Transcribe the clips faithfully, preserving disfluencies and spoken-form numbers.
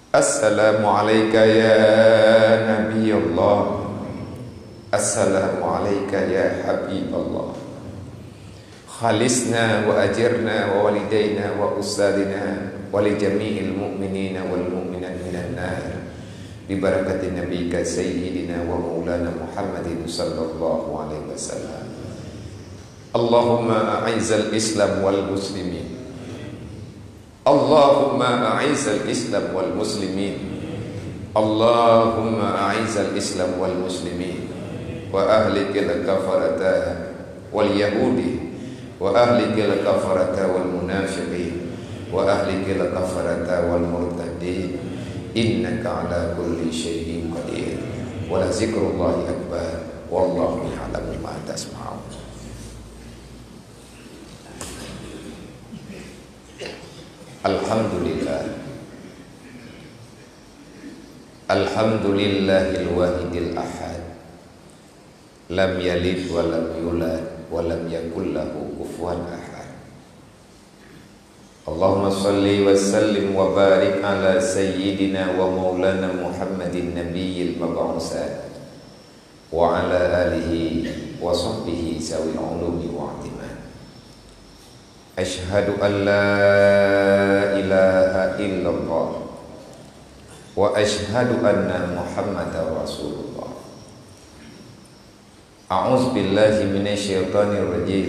Assalamu alaika ya Nabi Allah. Assalamu alaika ya Habib Allah. Khalisna wa ajirna wa walidaina wa ustadzina wa li jami'il mu'minina wal mu'minat minan nar. Bi barakatin nabiyika sayyidina wa maulana Muhammadin sallallahu alaihi wasallam. Allahumma a'izzal Islam wal muslimin. Allahumma a'izzal Islam wal muslimin. Allahumma a'izzal Islam wal muslimin. Wa ahlikil kafarata wal yahudi. Wa ahlikil kafarata wal munafiqin. Wa ahlikil kafarata wal murtadin. Innaka ala kulli syai'in qadir. Wa la zikrullahi akbar. Wallahu ya'lamu ma tasma'un. Alhamdulillah. Alhamdulillahil wahidil ahad. Lam yalid wa lam yulad wa lam yakul lahu kufuwan ahad. Allahumma shalli wa sallim wa barik ala sayyidina wa maulana Muhammadin nabiyil mab'usa wa ala alihi wa sahbihi zawil ulumi wa i'timan. Asyhadu an la ilaha illallah wa asyhadu anna Muhammadar Rasulullah. A'udzu billahi minasy syaithanir rajim.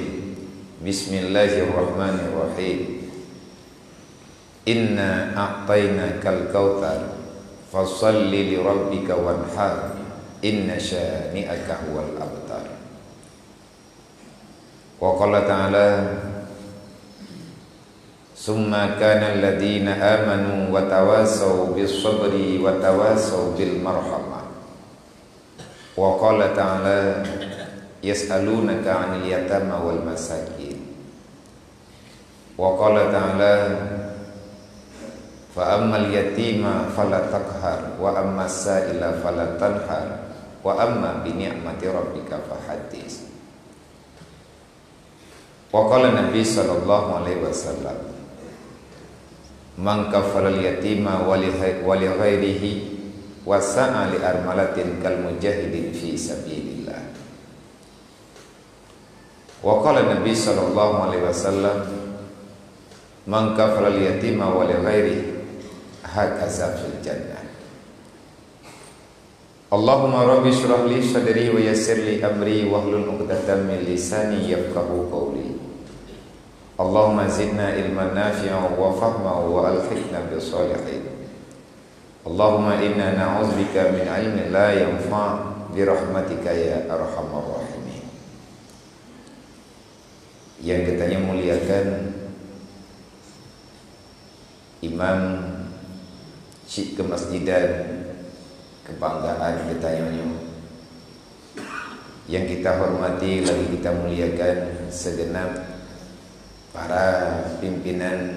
Bismillahirrahmanirrahim. Inna a'tainakal kautsar, fashalli li rabbika wanhar, inna syani'aka huwal abtar. Wa qala ta'ala, summa kana alladziina aamanu wa tawasaw bis sabri wa tawasaw bil marhamah. Wa qala ta'ala, yas'alunaka 'anil yatama wal masakin. Wa qala ta'ala, fa ammal yatima fala taqhar, wa ammas sa'ila fala tanhar, wa amma bi ni'mati rabbika fahaddits. Wa qala Nabi sallallahu alaihi wasallam, man kafalal yatima wa li, wa li ghairihi wa sa'a li armalatin kal mujahidin fi sabilillah. Wa qala Nabi sallallahu alaihi wasallam, man kafalal yatima wa li ghairihi hakaza fil jannah. Allahumma rabbi shrah li sadri wa yassir li amri wahlul 'uqdatam min lisani yafqahu qawli. Allahumma zidna ilman nafi'a wa fahma wa alhiqna bis shalihin. Allahumma inna na'udzubika min ilmin la yanfa' bi rahmatika ya arhamar rahimin. Nyang geutanyoe muliakan, Imam Syik Keumasjidan kebanggaan geutanyoe nyoe, nyang kita hormati lagi kita muliakan segenap para pimpinan,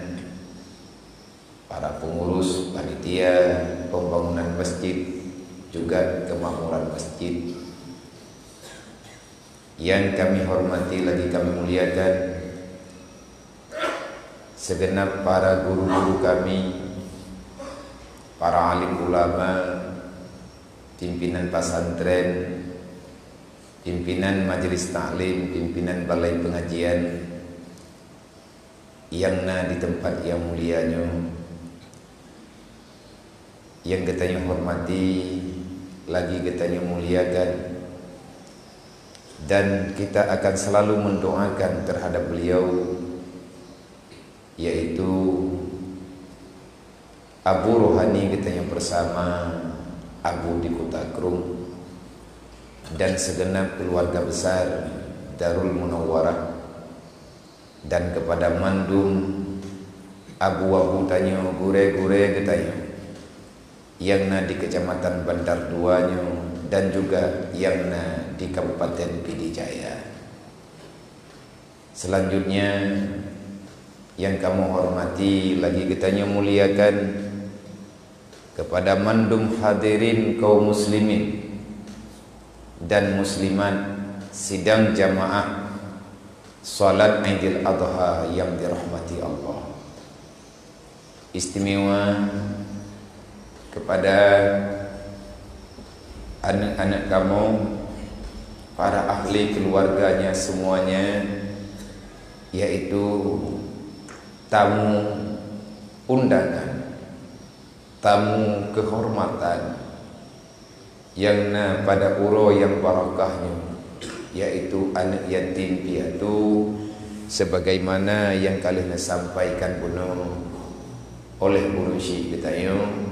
para pengurus panitia pembangunan masjid, juga kemakmuran masjid. Yang kami hormati lagi kami muliakan segenap para guru-guru kami, para alim ulama, pimpinan pesantren, pimpinan majelis taklim, pimpinan balai pengajian, nyang na di teumpat nyang mulia nyoe, nyang geutanyoe hormati, lagi geutanyoe muliakan, dan kita akan selalu mendoakan terhadap beliau, yaitu Abu Rohani geutanyoe bersama Abu di Kota Krueng dan segenap keluarga besar Darul Munawwarah. Dan kepada mandum abu-abu tanyoe, gurée-gurée geutanyoe, nyang na di Kecamatan Bandar Dua nyoe dan juga nyang na di Kabupaten Pidie Jaya. Selanjutnya, nyang kamoe hormati lagi geutanyoe muliakan, kepada mandum hadirin kaum muslimin dan muslimat sidang jamaah salat Idul Adha yang dirahmati Allah. Istimewa Kepada anak-anak kamu, para ahli keluarganya semuanya, yaitu tamu undangan, tamu kehormatan, nyang na pada uroe nyang barokah nyoe, yaitu aneuk yatim piatu, sebagaimana nyang ka lheueh neusampaikan bunoe oleh guru syik geutanyoe.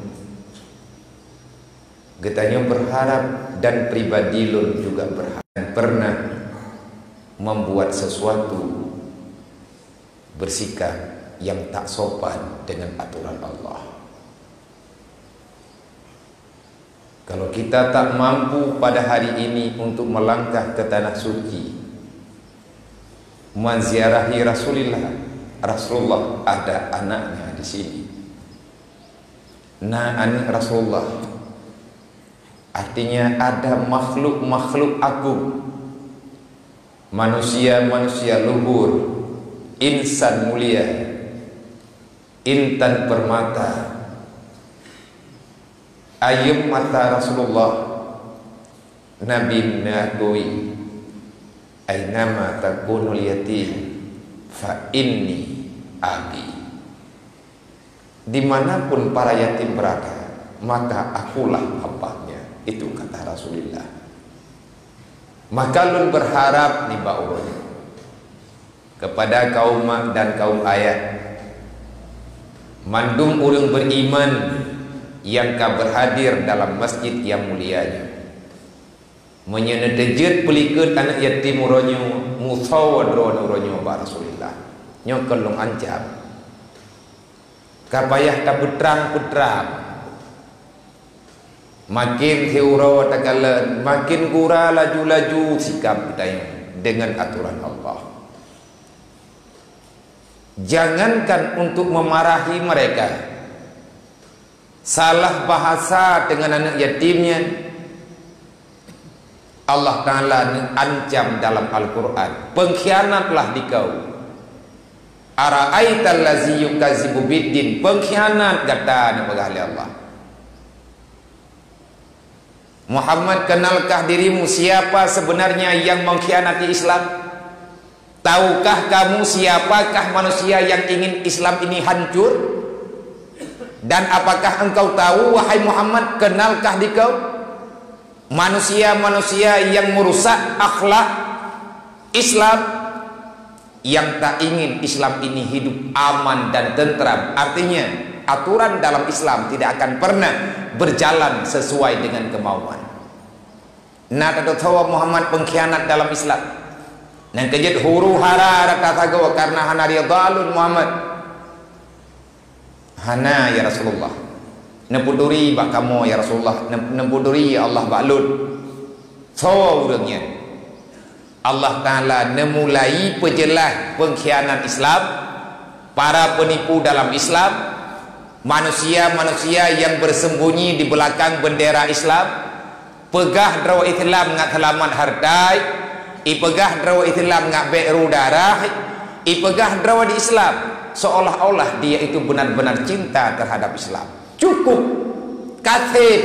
Geutanyoe berharap dan pribadi lôn juga berharap, pernah membuat sesuatu bersikap yang tak sopan dengan aturan Allah. Kalau kita tak mampu pada hari ini untuk melangkah ke tanah suci, menziarahi Rasulullah, Rasulullah ada anaknya di sini. Nah, anak Rasulullah, artinya ada makhluk-makhluk agung, manusia-manusia luhur, insan mulia, intan permata, ayem mata Rasulullah. Nabi mengakui, "Ainama takunul yatim, fa inni abi." Dimanapun para yatim berada, maka akulah abahnya. Itu kata Rasulullah. Maka lôn berharap nibak ulôn kepada kaum mak dan kaum ayah, mandum ureuëng beriman nyang ka berhadir dalam masjid nyang mulia nyoe. Meunyoe neuteujeut peulikot aneuk yatim uroe nyoe, musoe droe uroe nyoe bak Rasulullah. Nyoe kon lôn ancam. Ka payah tapeutrang-peutrang. Makin siuroe takalon, makin gura laju-laju sikap geutanyoe deungon atoran Allah. Jangankan untuk memarahi mereka, salah bahasa deungon aneuk yatim nyan, Allah Ta'ala neuancam dalam Al-Quran, "Pengkhianatlah dikau." "Ara'aital ladzi yukazzibu biddin," pengkhianat gata, neupeugah lé Allah. Muhammad, kenalkah dirimu siapa sebenarnya yang mengkhianati Islam? Tahukah kamu siapakah manusia yang ingin Islam ini hancur? Dan apakah engkau tahu, wahai Muhammad, kenalkah dikau manusia-manusia yang merusak akhlak Islam, yang tak ingin Islam ini hidup aman dan tentram? Artinya, aturan dalam Islam tidak akan pernah berjalan sesuai dengan kemauan. Na tateutoe Muhammad pengkhianat dalam Islam. Nyang keujeuet huru-hara rata sagoe karena hana ridha lôn Muhammad. "Hana, ya Rasulullah. Neupeuduri bak kamoe, ya Rasulullah. Neu-, neupeuduri, ya Allah, bak lôn." Soe ureuëng nyan? Allah Ta'ala neumulai peujeulaih pengkhianat Islam, para peunipu dalam Islam, manusia-manusia yang bersembunyi di belakang bendera Islam, peugah droe Islam ngat seulamat hareuta, ipeugah droe Islam ngat bék rhueng darah, ipeugah droe di Islam, seolah-olah dia itu benar-benar cinta terhadap Islam. Cukup! Kaseb!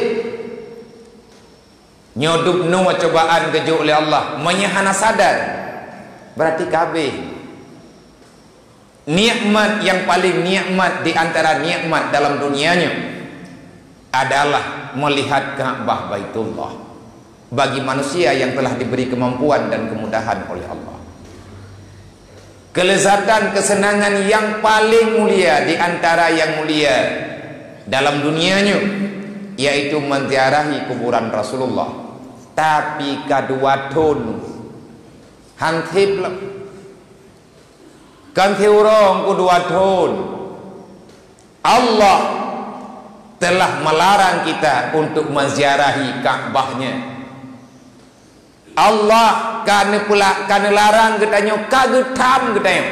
Nyoe dubnoe cobaan geujok lé Allah, meunyoe hana sadar, berarti ka habéh. Nikmat nyang paling nikmat di antara nikmat dalam dunia nyoe adalah melihat Ka'bah Baitullah bagi manusia yang telah diberi kemampuan dan kemudahan oleh Allah. Kelezatan, kesenangan yang paling mulia di antara yang mulia dalam dunia nyoe, yaitu menziarahi kuburan Rasulullah. Tapi ka dua thon, han seb lom. Kan siuroe, ku dua thon. Allah telah melarang kita untuk menziarahi Ka'bah-Nya. Allah ka neupula-, ka neularang geutanyoe, ka geutam geutanyoe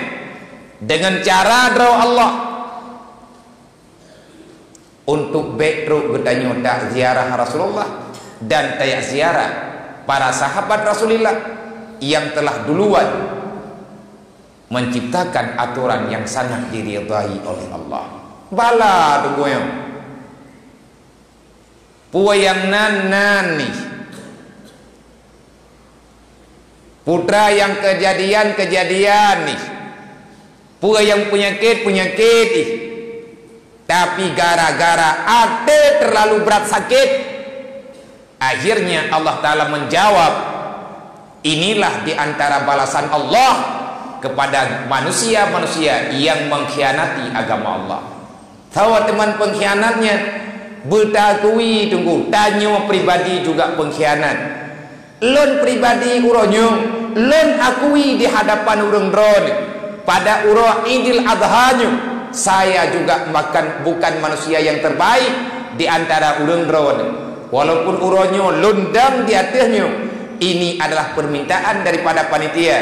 deungon cara droe Allah untuk bék trok geutanyoe taziarah Rasulullah dan taziarah para sahabat Rasulullah yang telah duluan menciptakan aturan yang sangat diridhai oleh Allah. Bala teuguyong. Peue nyang nan, nan nih. Putra nyang keujadian, keujadian nih. Peue nyang peunyakét, peunyakét ih. Tapi gara-gara até terlalu berat sakit, akhirnya Allah Ta'ala menjawab, inilah di antara balasan Allah kepada manusia-manusia yang mengkhianati agama Allah. Sawa teuma pengkhianatnya, beutakui teungku, tanyoe pribadi juga pengkhianat. Lôn pribadi uroe nyoe, lôn akui di hadapan ureuëng droe nyoe, pada uroe Idul Adha nyoe, saya juga makan, bukan manusia yang terbaik di antara ureuëng droe nyoe. Walaupun uroe nyoe lôn dang di ateueh nyoe, ini adalah permintaan daripada panitia,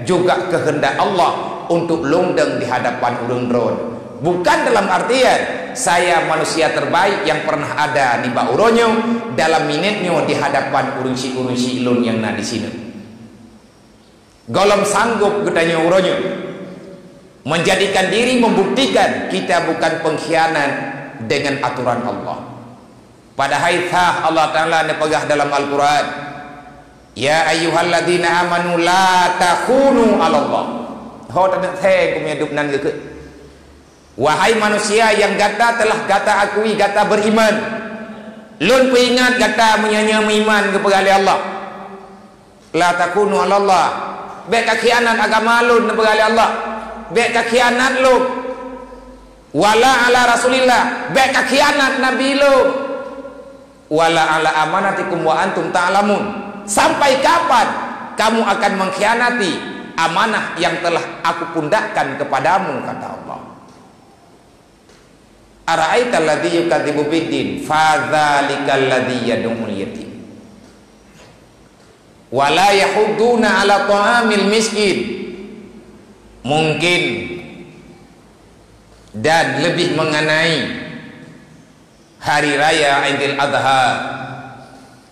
juga kehendak Allah untuk lôn dang di hadapan ureuëng droe nyoe. Bukan dalam artian saya manusia terbaik yang pernah ada nibak uroe nyoe dalam minét nyoe di hadapan ureuëng syiek-ureuëng syiek lôn nyang na di sinoe. Gohlom sanggob geutanyoe uroe nyoe menjadikan diri membuktikan kita bukan pengkhianat dengan aturan Allah. Padahai sah Allah Ta'ala neupeugah dalam Al-Quran, "Ya ayyuhalladzina amanu la takhunu 'alallah." Ho teuneuk theng keu meunyoe dub nan geukheun. Wahai manusia yang gata telah gata akui gata beriman, lôn peuingat gata meunyoe nyoe meuiman geupeugah lé Allah. La takhunu 'alallah. Bék kakhianat agama lôn geupeugah lé Allah. Bék kakhianat lôn. Wala 'ala Rasulillah. Bék kakhianat Nabi lôn. Wala 'ala amanatikum wa antum ta'lamun. Sampai kapan kamu akan mengkhianati amanah yang telah Aku pundakkan kepadamu, kata Allah. Ara'aital ladzi yukadzibu biddin, fadzalikal ladzi yad'ul yatim. Wala yahudduna 'ala ta'amil miskin. Mungkin dan lebih mengenai Hari Raya Idul Adha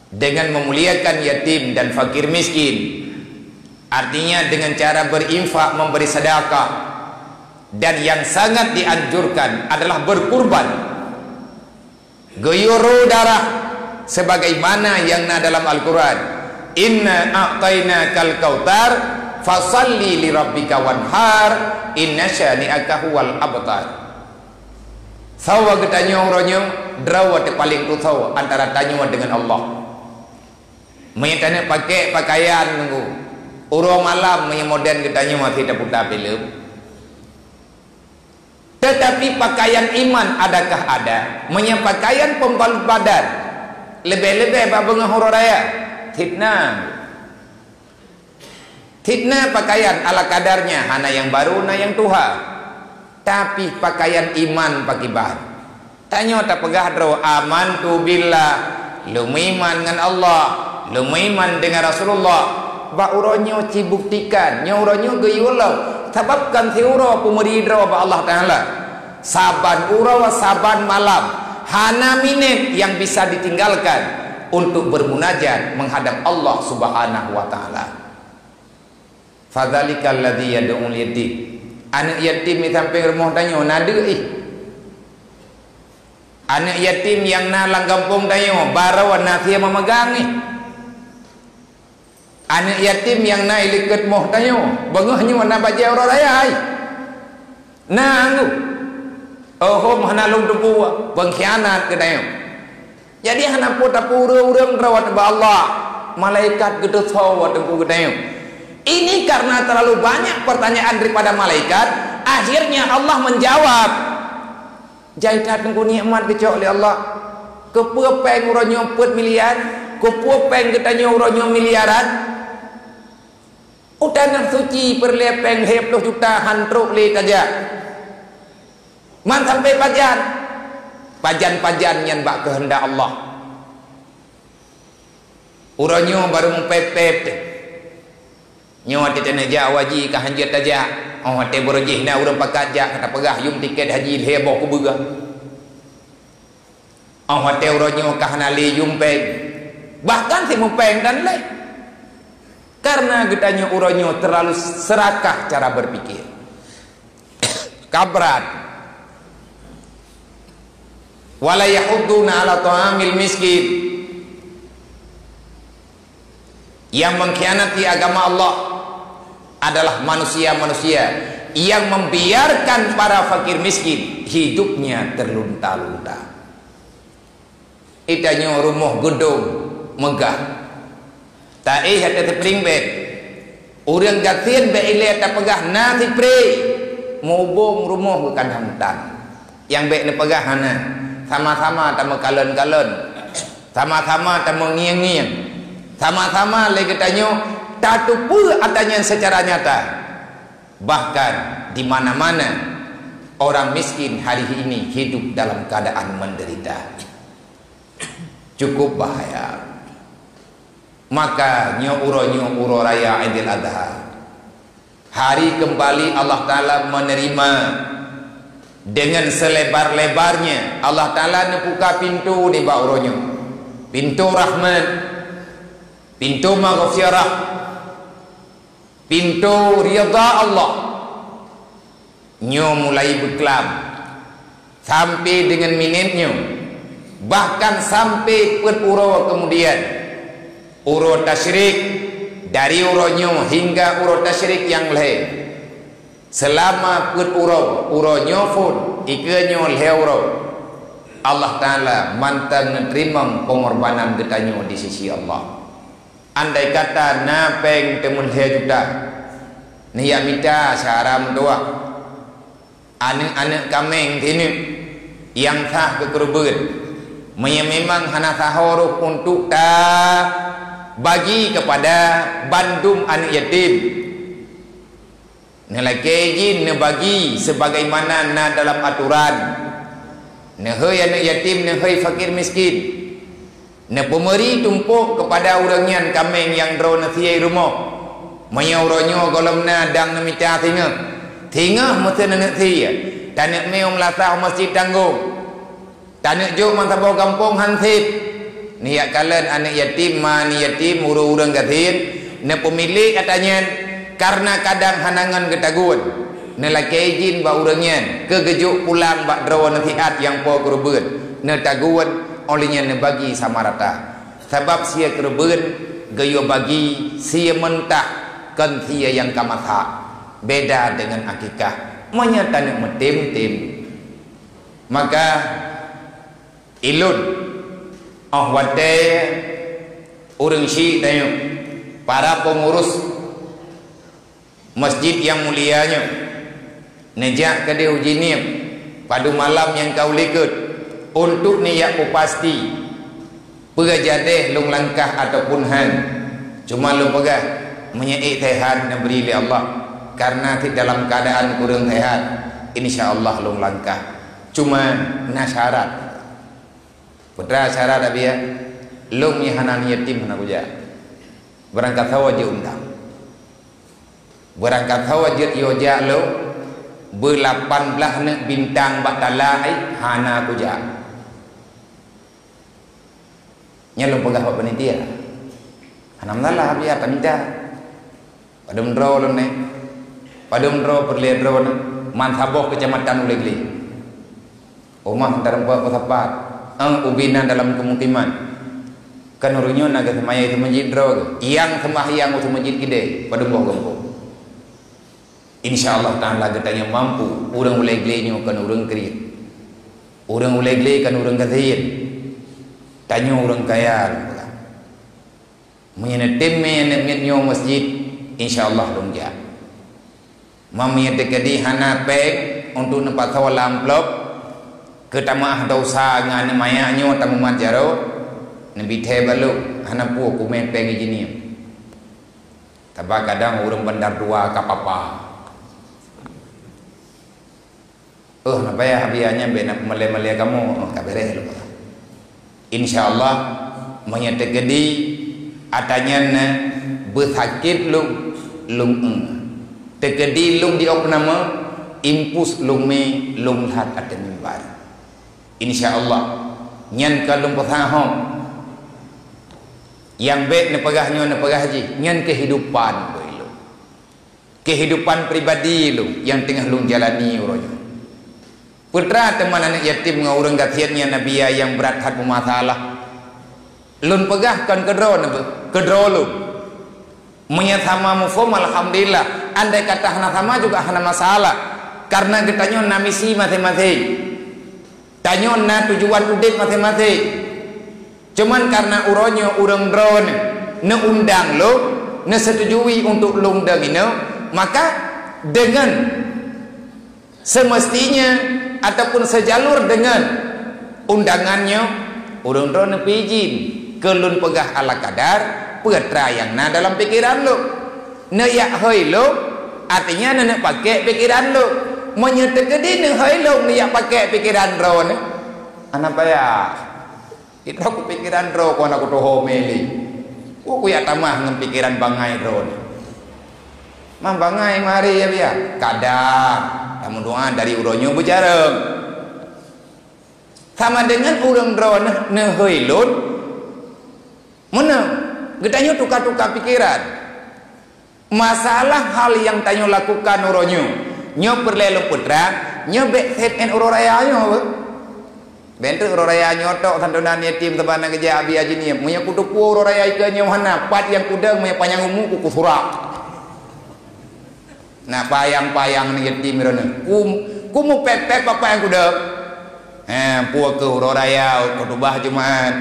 dengan memuliakan yatim dan fakir miskin. Artinya dengan cara berinfak, memberi sedekah. Dan yang sangat dianjurkan adalah berkurban. Geuyue darah sebagaimana yang na dalam Al-Quran. Inna a'tainakal kautsar, fasalli li rabbika wanhar, inna syani'aka huwal abtar. Sawa geutanyoe uroe nyoe, droe teuh paleng tusoe antara tanyoe dengan Allah. Meunyoe taneuk pakai pakaian nunggu, uroe malam meunyoe modern geutanyoe masih taputa filem. Tetapi pakaian iman adakah ada? Meunyoe pakaian pembalut badan, leubeh-leubeh bak beungoh uroe raya, fitnah. Fitnah pakaian ala kadarnya, hana nyang baru, na nyang tuha. Tapi pakaian iman pakriban? Tanyoe tapeugah droe, "Amantu billah," lôn meuiman ngon Allah, lôn meuiman deungon Rasulullah. Bak uroe nyoe cibuktikan, nyoe uroe nyoe geuyue lom, sabab kon siuroe peumeuri droe bak Allah Taala. Saban uroe, saban malam, hana minét nyang bisa ditinggalkan untuk bermunajat menghadap Allah Subhanahu wa Taala. Fadzalikal ladzi yad'ul yatim. Aneuk yatim di sampéng rumoh tanyoe na deuh ih. Aneuk yatim nyang na lam gampông tanyoe, baroe na sie meumeugang ih. Aneuk yatim nyang na i likot moh tanyoe, beungoh nyoe na bajée uroe raya ih. Na anggô. Óh hom hana lôn teupeu, peungkhianat keu tanyoe. Jadi hana peue tapeureueng-reueng rawat bak Allah. Malaikat geuteusoe teungku geutanyoe. Ini karena terlalu banyak pertanyaan daripada malaikat, akhirnya Allah menjawab. Jai that teungku nikmat geucok lé Allah. Keupeue péng uroe nyoe peuet miliar, keupeue péng geutanyoe uroe nyoe miliaran? U taneuh suci peureulée péng lhée ploh juta han trok lé tajak. Man sampai pajan? Pajan-pajan nyan bak keuheundak Allah. Uroe nyoe barô meupép-pép teuh. Nyoe watée taneuk jak u haji ka hanjeuet tajak. Óh watée barô jih na ureuëng pakat jak ka tapeugah yum tiket haji lhée boh keubeue. Óh watée uroe nyoe ka hana lé yum péng, bahkan simueng péng tan lé. Karena geutanyoe uroe nyoe terlalu serakah cara berpikir. Ka brat. Wala yahudduna ala ta'amil miskin. Yang mengkhianati agama Allah adalah manusia-manusia yang membiarkan para fakir miskin hidupnya terlunta-lunta. Itanyoe rumoh geudong meugah. Taéh ateueh siprieng bèk. Ureueng gasien bèk ilèe tapeugah na siprieng. Mubông rumoh geuh kadang tan. Nyang bèk neupeugah hana. Sama-sama tameukalon-kalon. Sama-sama tameungieng-ngieng. Sama-sama lé geutanyoe tateupeue atra nyan seucara nyata. Bahkan di mana-mana orang miskin hari ini hidup dalam keadaan menderita. Cukup bahaya. Maka nyoe uroe nyoe uroe raya Idul Adha. Hari kembali Allah Ta'ala menerima dengan selebar-lebarnya. Allah Ta'ala neubuka pintoe nibak uroe nyoe. Pintoe rahmat, pintoe maghfirah, pintoe ridha Allah. Nyoe mulai beuklam sampai dengan minét nyoe, bahkan sampai peuet uroe kemudian, uroe tasyrik, dari uroe nyoe hingga uroe tasyrik nyang lhèe, seulama peuet uroe, uroe nyoe phôn, ikeue nyoe lhèe uroe, Allah Ta'ala mantong neuteurimong peungorbanan geutanyoe di sisi Allah. Andai kata na péng teumeulhèe juta, neujak mita syedara meutuwah, aneuk-aneuk kaméng sineuk nyang sah keu keureubeuen, meunyoe memang hana saho roh untuk tabagi keupada bandum aneuk yatim, neulakèe jih neubagi sebagaimana na dalam atoran. Neuhôi aneuk yatim, neuhôi fakir miskin. Neupeumeuri tumpôk keupada ureueng nyan kaméng nyang droeneuh sie rumoh. Meunyoe uroe nyoe gohlom na dang neumita singoh, singoh meuteun aneuk sie, taneuk mé u meulasah u meuseujid tanggông. Taneuk jok meusaboh gampông han sép. Neujak kalon aneuk yatim, ma aneuk yatim, ureueng-ureueng gasien, neupeumilék atra nyan, kareuna kadang hana ngon geutagun. Neulakèe idhin bak ureueng nyan keu geujok pulang bak droe nasihat nyang po keureubeuen. Neutagun, óh lheueh nyan neubagi sama rata. Sabab sie keureubeuen geuyue bagi sie meuntah, kon sie nyang ka masak. Beda deungon akikah. Meunyoe taneuk meutem-tem, maka Ilôn, óh watèe ureueng syiek tanyoe, para peungurus meuseujid nyang mulia nyoe, neujak keudéh u Jeunieb padum malam nyang ka u likot untuk neujak peupasti peue jadeh lôn langkah ataupun han. Cuma lôn peugah, meunyoe ék seuhat neubri lé Allah, kareuna cit dalam keuadaan kureueng seuhat, insya Allah lôn langkah. Cuma na syarat. Peue syarat, Abi, ya? Lôn nyang hana aneuk yatim hana kujak. Barangkasoe jeuet undang. Barangkasoe jeuet yue jak lôn, beulapan blaih aneuk bintang bak tala, ai, hana kujak. Nyan lôn peugah bak panitia. Hana masalah, Abi, ya, panitia. Padum droe lôn nyoe? Padum droe peureulèe droeneuh? Man saboh keucamatan Ulèe Glé. Umat meutareumpok peusapat, eh, ubé na dalam keumukiman. Kan ureueng nyoe na geuseumaya seumeujid droe geuh. Nyang seumbahyang u seumeujid keudéh, padum boh gampông. Insya Allah Ta'ala geutanyoe mampu. Ureueng Ulèe Glé nyoe kon ureueng kriet. Ureueng Ulèe Glé kon ureueng gasien. Tanyoe ureueng kaya, lôn peugah. Meunyoe neutem mé aneuk miet nyoe meuseujid, insya Allah lôn jak. Meunyoe teukeudi hana péng untuk neupasoe lam amplop, keu tameu'ah desya ngon aneuk manyak nyoe tamumat jaroe, neubi thèe bak lôn, hana peue kumè péng i Jeunieb. Sabab kadang ureueng bandar dua ka papa. Oh, na payah, Abi, nyan bèk na peumalèe-malèe kamoe, oh, ka bèrèh lom. Insya Allah, meunyoe teukeudi atra nyan beusakét lôn, lôn, eh, teukeudi lôn di opname, impus lôn mé, lôn lheueh ateueh mimbar. Insya Allah, nyan ka lôn peusahoe. Nyang bèk neupeugah nyoe neupeugah jih, nyan keuhidupan bak lôn. Keuhidupan pribadi lôn nyang teungoh lôn jalani uroe nyoe. Peue teuma aneuk yatim ngon ureuëng gasien nyan, Nabi, nyang brat that peumasalah. Lôn peugah kon keudroe neubeuh, keudroe lôn. Meunyoe sama muphom, alhamdulillah. Andai kata hana sama juga hana masalah. Karena geutanyoe na misi maséng-maséng. Tanyoe na tujuan udeb maséng-maséng. Cuman karena uroe nyoe ureuëng droeneuh neuundang lôn, neusetuju untuk lôn deueng inoe, maka dengan semestinya ataupun sejalur dengan undangan nyoe, ureuëng droeneuh pijin keu lôn peugah ala kadar peue teuma nyang na dalam pikeran lôn. Neuyak hôi lôn, artinya neuneuk pakék pikeran lôn. Meunyoe teukeudi neuhôi lôn neuyak pakék pikeran droeneuh, hana payah. Sidroe kupikeran droe kon aku tuho mé lé. Ku kuyak tamah ngon pikeran bangai droe. Mang bangai mari ya biya. Kadang, kamu doa dari uroe nyoe beujareueng. Sama dengan ureuëng droe neuh-, neuhôi lôn. Meunan, geutanyoe tuka-tuka pikeran. Masalah hal nyang tanyoe lakukan uroe nyoe, nyoe peureulée lôn peutrang, nyoe bék seb 'et uroe raya nyoe. Bék 'et uroe raya nyoe tok santunan yatim sabana geujak abi haji niem. Meunyoe kuteupeue uroe raya ikeue nyoe hana, pat nyang kudeueng meunyoe panyang umu ku kusurak. Na payang-payang ni yatim droeneuh. Kum-, kumupet-pet papa nyang kudeueng. Eh, puwoe keuh uroe raya, khutubah Jumat.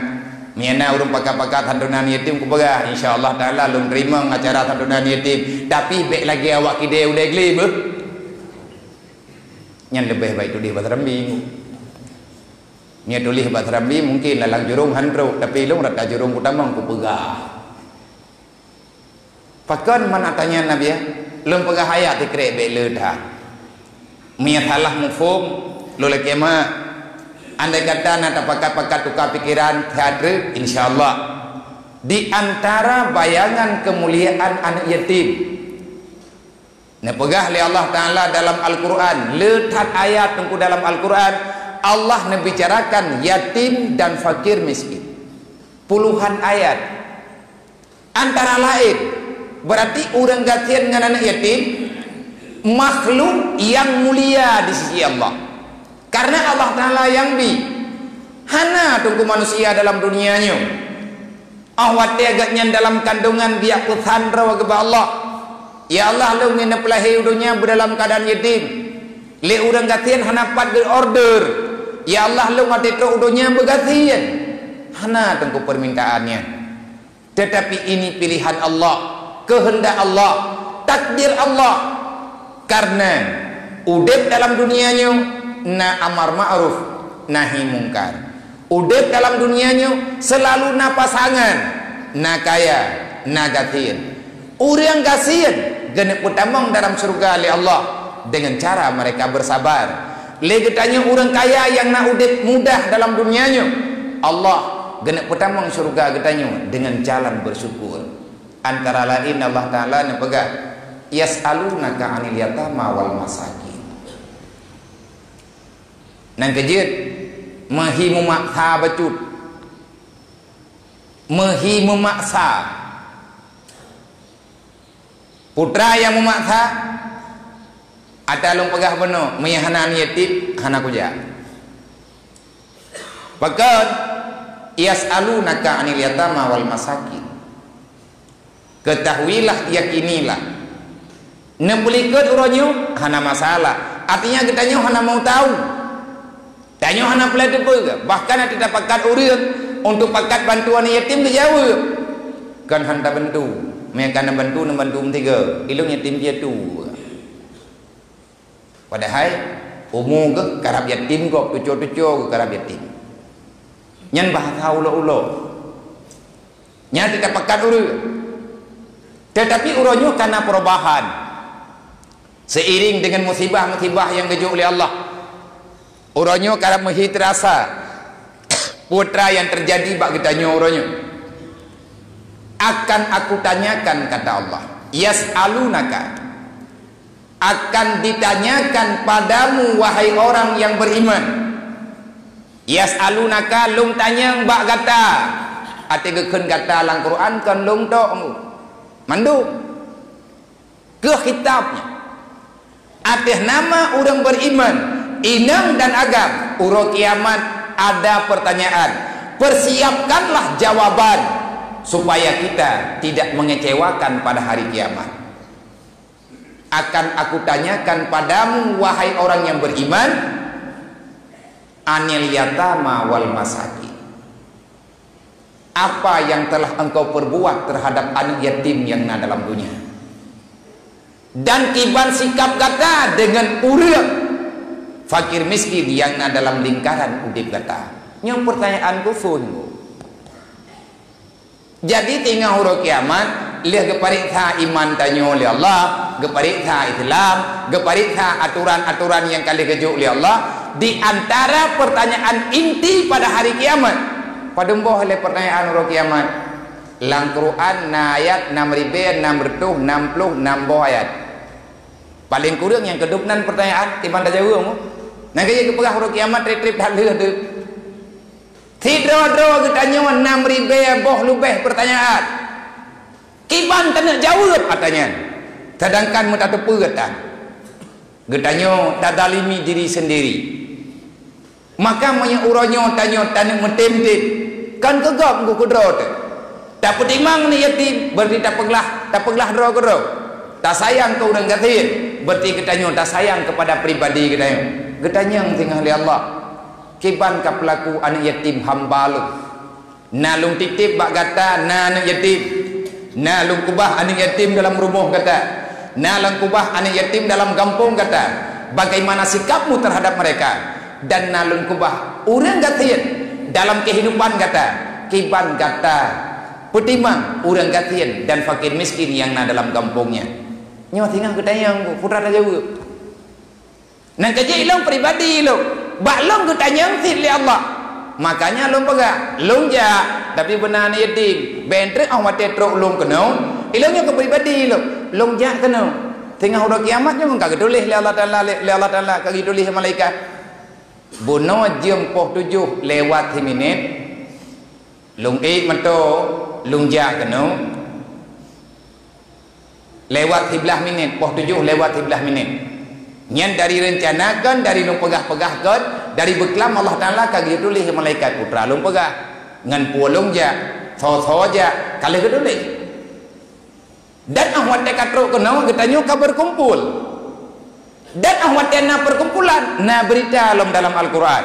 Meunyoe na ureuëng pakat-pakat santunan yatim kupeugah, insya Allah Taala lôn teurimong acara santunan yatim. Tapi bék lagée awak kidée udée glé beuh. Nyan leubeh baik tuléh bak serambi. Nyoe tuléh bak serambi mungkin lalang jurông han trok, tapi lôn rata jurông kutamong kupeugah. Pakon man atanya Nabi ya? Lôn peugah ayat tikrek bék le that. Meunyoe salah muphom, lôn lakée mak. Andai kata na tapakat-pakat tuka pikeran, that treuk, insya Allah. Di antara bayangan keumuliaan aneuk yatim. Neupeugah lé Allah Taala dalam Al-Quran, le that ayat teungku dalam Al-Quran, Allah neubicarakan yatim dan fakir miskin. Puluhan ayat. Antara laén, berarti ureuëng gasien ngon aneuk yatim makhluk nyang mulia di sisi Allah. Karena Allah Taala nyang bi. Hana teungku manusia dalam dunia nyoe. Oh watée geuhnyan dalam kandungan biak peusan droe geuba Allah, "Ya Allah, lôn nyoe neupeulahé u donya beudalam keuadaan yatim. Lé ureuëng gasien hana pat geu-order. Ya Allah, lôn watée trok u donya beugasien." Hana teungku permintaan nyan. Tetapi ini pilihan Allah, keuheundak Allah, takdir Allah. Karena udeb dalam dunia nyoe na amar ma'ruf nahi mungkar. Udeb dalam dunia nyoe seulalu na pasangan, na kaya, na gasien. Ureuëng gasien geuneuk peutamong dalam syeuruga lé Allah dengan cara mereka bersabar. Lé geutanyoe ureuëng kaya nyang na udeb mudah dalam dunia nyoe, Allah geuneuk peutamong syeuruga geutanyoe dengan jalan bersyukur. Antara laén Allah Taala neupeugah, "Yas'alunaka 'anil yatama wal masakin." Nang keujeuet, meuhi meumaksa bacut. Meuhi meumaksa. Putra nyang meumaksa, ata lôn peugah bunoe, meunyoe hana aneuk yatim, hana kujak. Pakon, "Yas'alunaka 'anil yatama wal masakin." Ketahuilah, yakinilah. Neupeulikot uroe nyoe hana masalah. Artinya geutanyoe hana mau tahu. Tanyoe hana peulai teupeu, bahkan ata tapakat ureuëng untuk pakat bantuan yatim geujaweueb. Kan han tabantu. Meunyoe ka neubantu, neubantu meusigoe. Ilong yatim piatu. Padahai umu geuh karab yatim gob, tuco-tuco geuh karab yatim. Nyan bahasa ulo-ulo. Nyan teuka pakat ureuëng. Tetapi uroe nyoe kana perubahan. Seiring dengan musibah-musibah nyang geujok lé Allah, uroe nyoe karab meuhi teurasa peue nyang teujadi bak geutanyoe uroe nyoe. "Akan Aku tanyakan," kata Allah, "yas'alunaka." Akan ditanyakan padamu, wahai orang yang beriman. Yas'alunaka, lôn tanyong bak gata. Até geukheun gata lam Quran kon lôn tok. Mandum. Keuh kitab nyan. Ateueh nama ureuëng beriman, Inong dan agam, uroe kiamat ada pertanyaan. Persiapkanlah jawaban supaya kita tidak mengecewakan pada hari kiamat. Akan Aku tanyakan padamu, wahai orang yang beriman, anil yatama wal masakin. Apa yang telah engkau perbuat terhadap aneuk yatim nyang na dalam dunia? Dan kiban sikap gata deungon ureuëng fakir miskin nyang na dalam lingkaran udeb gata? Nyoe peurtanyaan khusos. Jadi, teungoh uroe kiamat, lheueh geupareksa iman tanyoe lé Allah, geupareksa Islam, geupareksa atoran-atoran nyang ka lheueh geujok lé Allah, di antara peurtanyaan inti pada hari kiamat, padum boh lé peurtanyaan uroe kiamat? Lam Quran na ayat nam ribée nam reutôh nam ploh nam boh ayat. Paleng kureueng nyang keudroe nan peurtanyaan, kiban tajaweueb. Nyang ka jeuet geupeugah uroe kiamat treb-treb that lheueh teuh. Sidroe-droe geutanyoe nam ribée boh leubeh peurtanyaan. Kiban taneuk jaweueb ata nyan, seudangkan meutateupeue that. Geutanyoe tazalimi diri seundiri. Maka meunyoe uroe nyoe tanyoe taneuk meutem-tem, kon keu gob ngon keu droe teuh. Tapeutimang aneuk yatim, berarti tapeuglah, tapeuglah droe keudroe. Tasayang keu ureuëng gasien, berarti geutanyoe tasayang keupada pribadi geutanyoe. Geutanyong singoh lé Allah, kiban ka peulaku aneuk yatim hamba Lôn. Na Lôn titeb bak gata na aneuk yatim. Na Lôn keubah aneuk yatim dalam rumoh gata. Na Lôn keubah aneuk yatim dalam gampông gata. Bagaimana sikapmu terhadap mereka? Dan na Lôn keubah ureuëng gasien dalam keuhidupan gata. Kiban gata peutimang ureuëng gasien dan fakir miskin nyang na dalam gampông nyan? Nyoe singoh geutanyong, peue tajaweueb? Nyang ka jeuet ilôn pribadi ilôn. Bak lôn geutanyong cit lé Allah. Makanya lôn peugah, lôn jak, tapi beuna aneuk yatim. Bék treuk óh watée trok lôn keunoe, ilôn nyoe keu pribadi ilôn. Lôn jak keunoe. Teungoh uroe kiamat nyoe ka geutuléh lé Allah Taala, lé, lé Allah Taala ka geutuléh malaikat. Bunoe jeuem poh tujoh lewat siminét, lôn ék meuto, lôn jak keunoe. Lewat siblaih minét, poh tujoh lewat siblaih minét. Nyan dari reuncana kon, dari lôn peugah-peugah kon, dari beuklam Allah Taala ka geutuléh malaikat putra lôn peugah. Ngon peue lôn jak, soe-soe jak, ka lheueh geutuléh. Dan óh watée ka trok keunoe geutanyoe ka beukumpul. Dan óh watée na perkumpulan, na beurita lom dalam Al-Quran.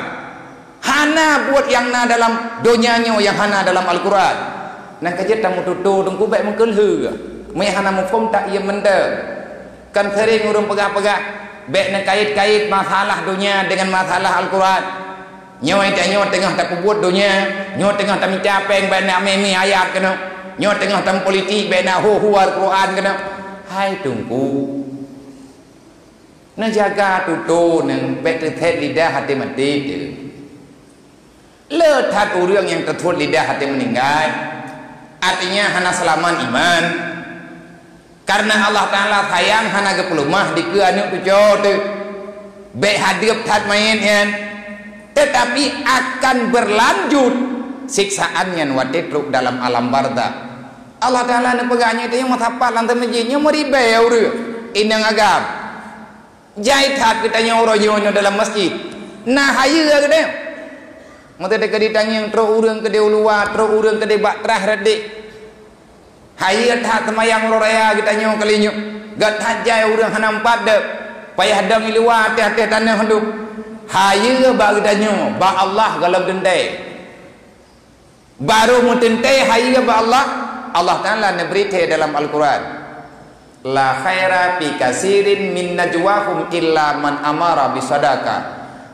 Hana buet nyang na dalam donya nyoe nyang hana dalam Al-Quran. Nyang ka jeuet tameututoe teungku bék meukeulheu. Meunyo hana muphom tak iem mantong. Kan sering ureuëng peugah-peugah, bék neukait-kait masalah donya dengan masalah Al-Quran. Nyoe tanyoe teungoh tapeubuet donya, nyoe teungoh tamita péng bék na mé-mé ayat keunoe. Nyoe teungoh tameupolitik bék na hu-hu Al-Quran keunoe. Hai teungku, neujaga tutoe neuh, bék teuthét lidah até maté teuh. Le that ureuëng nyang teuthot lidah até meuninggai, artinya hana seulamat iman. Karena Allah Taala sayang hana geupeuleumah dikeue aneuk cucoe teuh. Bék hadeueb that manyét nyan, tetapi akan berlanjut siksaan nyan watée trok dalam alam barzakh. Allah Taala neupeugah nyoe teuh nyang meusapat lam teumeuji nyoe meuribée ureuëng inong agam. Jai that geutanyoe uroe nyoe nyoe dalam masjid. Na hayeue geutanyoe. Meuteuka ditangieng trok ureuëng keudeh u luwa, trok ureuëng keudeh bak traih reudek. Hayeue that seumayang uroe raya geutanyoe kali nyoe. Gét that jai ureuëng hana meupat deuek. Payah dong i luwa ateueh-ateueh tanoh dum. Hayeue bak geutanyoe, bak Allah gohlom teuntée. Barô meuteuntée hayeue bak Allah, Allah Taala neubri thée dalam Al-Quran, "La khaira fi katsirin min najwahum illa man amara bisadaqah,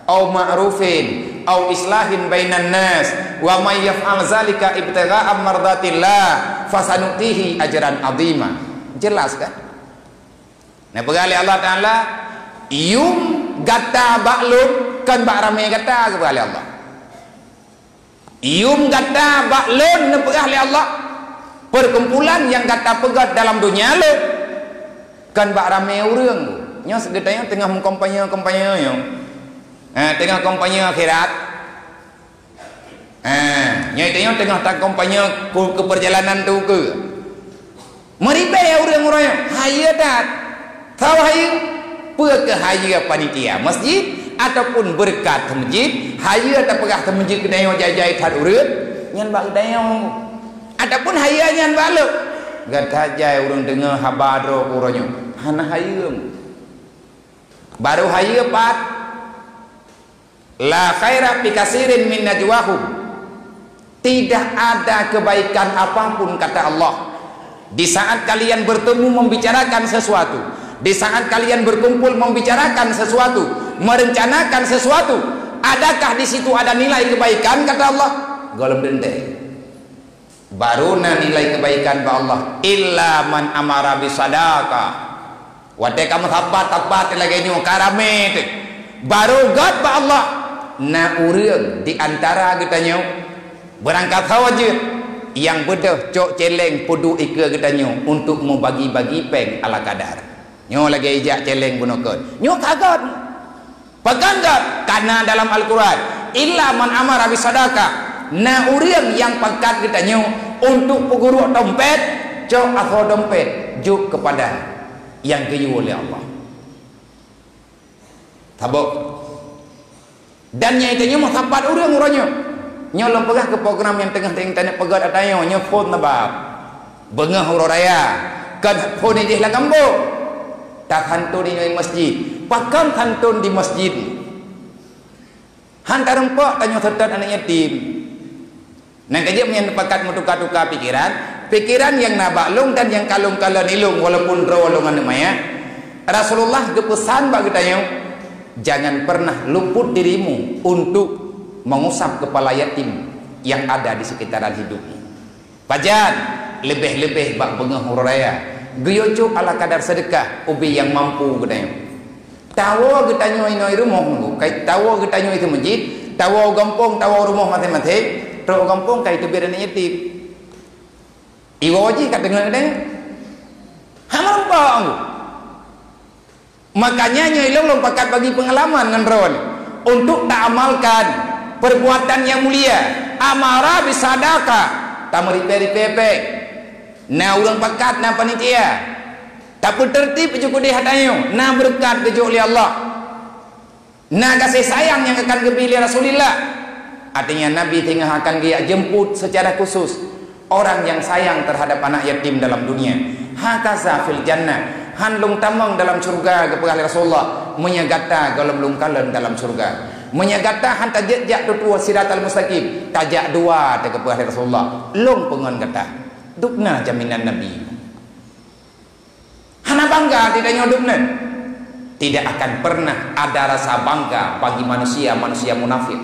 au ma'rufin, au islahin bainan nas, wa may yaf'al zalika ibtigha'a mardatillah, fasanu'tihi ajran 'azima." Jelas kan? Neupeugah lé Allah Taala, "Yum gata bak Lôn, kon bak ramé gata," geupeugah lé Allah. Yum gata bak Lôn neupeugah lé Allah, perkumpulan nyang gata peugét dalam donya Lôn, kon bak ramé ureuëng. Nyoe geutanyoe teungoh meukampanye-kampanye nyoe. Ha, teungoh kampanye akhirat. Ha, nyoe tanyoe teungoh takampanye keu, keu peurjalanan teuh ukeue. Meuribée ureuëng-ureuëng nyoe, hayeue that. Soe hayeue? Peue keuh hayeue panitia masjid? ataupun beureukat meuseujid, hayeue tapeugah meuseujid geutanyoe jai-jai that ureuëng, nyan bak geutanyoe. Ataupun hayeue nyan bak lôn. Gata jai ureuëng deungoe haba droe keu uroe nyoe, hana hayeue. Barô hayeue pat. La khaira fi katsirin min najwahum. Tidak ada kebaikan apapun, kata Allah, di saat kalian bertemu membicarakan sesuatu, di saat kalian berkumpul membicarakan sesuatu, merencanakan sesuatu, adakah di situ ada nilai kebaikan, kata Allah? Gohlom teuntèe. Barô na nilai kebaikan bak Allah, illa man amara bisadaqah. Watèe ka meusapat-sapat lagèe nyoe, ka ramè teuh. Barô gèt bak Allah, na ureuëng di antara geutanyoe, beurangkat sawajeut, nyang beudôh cok cèlèng peuduek ikeue geutanyoe untuk meubagi-bagi péng ala kadar. Nyoe lagèe ijak cèlèng bunoe kon. Nyoe ka gèt. Pakon gèt? Karena dalam Al-Quran, illa man amara bisadaqah. Na ureuëng nyang pakat geutanyoe untuk peugurok dompet, cok asoe dompet jok keupada nyang geuyue lé Allah. Saboh. Dan nyang itu nyoe meusapat ureuëng uroe nyoe. Nyoe lôn peugah keu program nyang teungoh internet peugah ata nyoe, nyoe phon na bab. Beungoh uroe raya, kon phon idéh lam gampông. Tasanton inoe di masjid. Pakon santon di masjid? Han tarumpok tanyoe seutôt aneuk yatim. Nyang keujeuet meunyan pakat meutuka-tuka pikiran, pikiran nyang na bak lôn dan nyang ka lôn kalon ilôn walaupun droe lôn aneuk manyak. Rasulullah geupeusan bak geutanyoe, "Jangan pernah luput dirimu untuk mengusap kepala yatim yang ada di sekitaran hidupmu." Pajan, leubeh-leubeh bak beungoh uroe raya, geuyue cok ala kadar seudeukah ubé nyang mampu geutanyoe. Tawoe geutanyoe inoe rumoh nunggu, kai tawoe geutanyoe itu masjid, tawoe gampông, tawoe rumoh maséng-maséng, trok gampông kai teubiet aneuk yatim. Iwoe jih ka teungoh geutanyoe. Hana meurumpok nunggu. Makanya nyoe lôn lôn pakat bagi peungalaman ngon droeneuh untuk taamalkan perbuatan nyang mulia, amara bisadaqah, tameuripée-ripée péng. Na ureuëng pakat, na panitia. Tapeuteureutib jukudeh ata nyoe, na beureukat geujok lé Allah. Na gaséh sayang nyang akan geubri lé Rasulullah. Artinya Nabi teungoh akan geujak jemput secara khusus orang yang sayang terhadap anak yatim dalam dunia. Hakaza fil jannah, han lôn tamong dalam syurga geupeugah lé Rasulullah, meunyoe gata gohlom lôn kalon dalam syurga. Meunyoe gata han tajak jak tutoe siratal mustaqim, tajak dua teuh geupeugah lé Rasulullah, lôn peungon gata. Dubna jaminan Nabi. Hana bangga di tanyoe dubna. Tidak akan pernah ada rasa bangga bagi manusia-manusia munafik.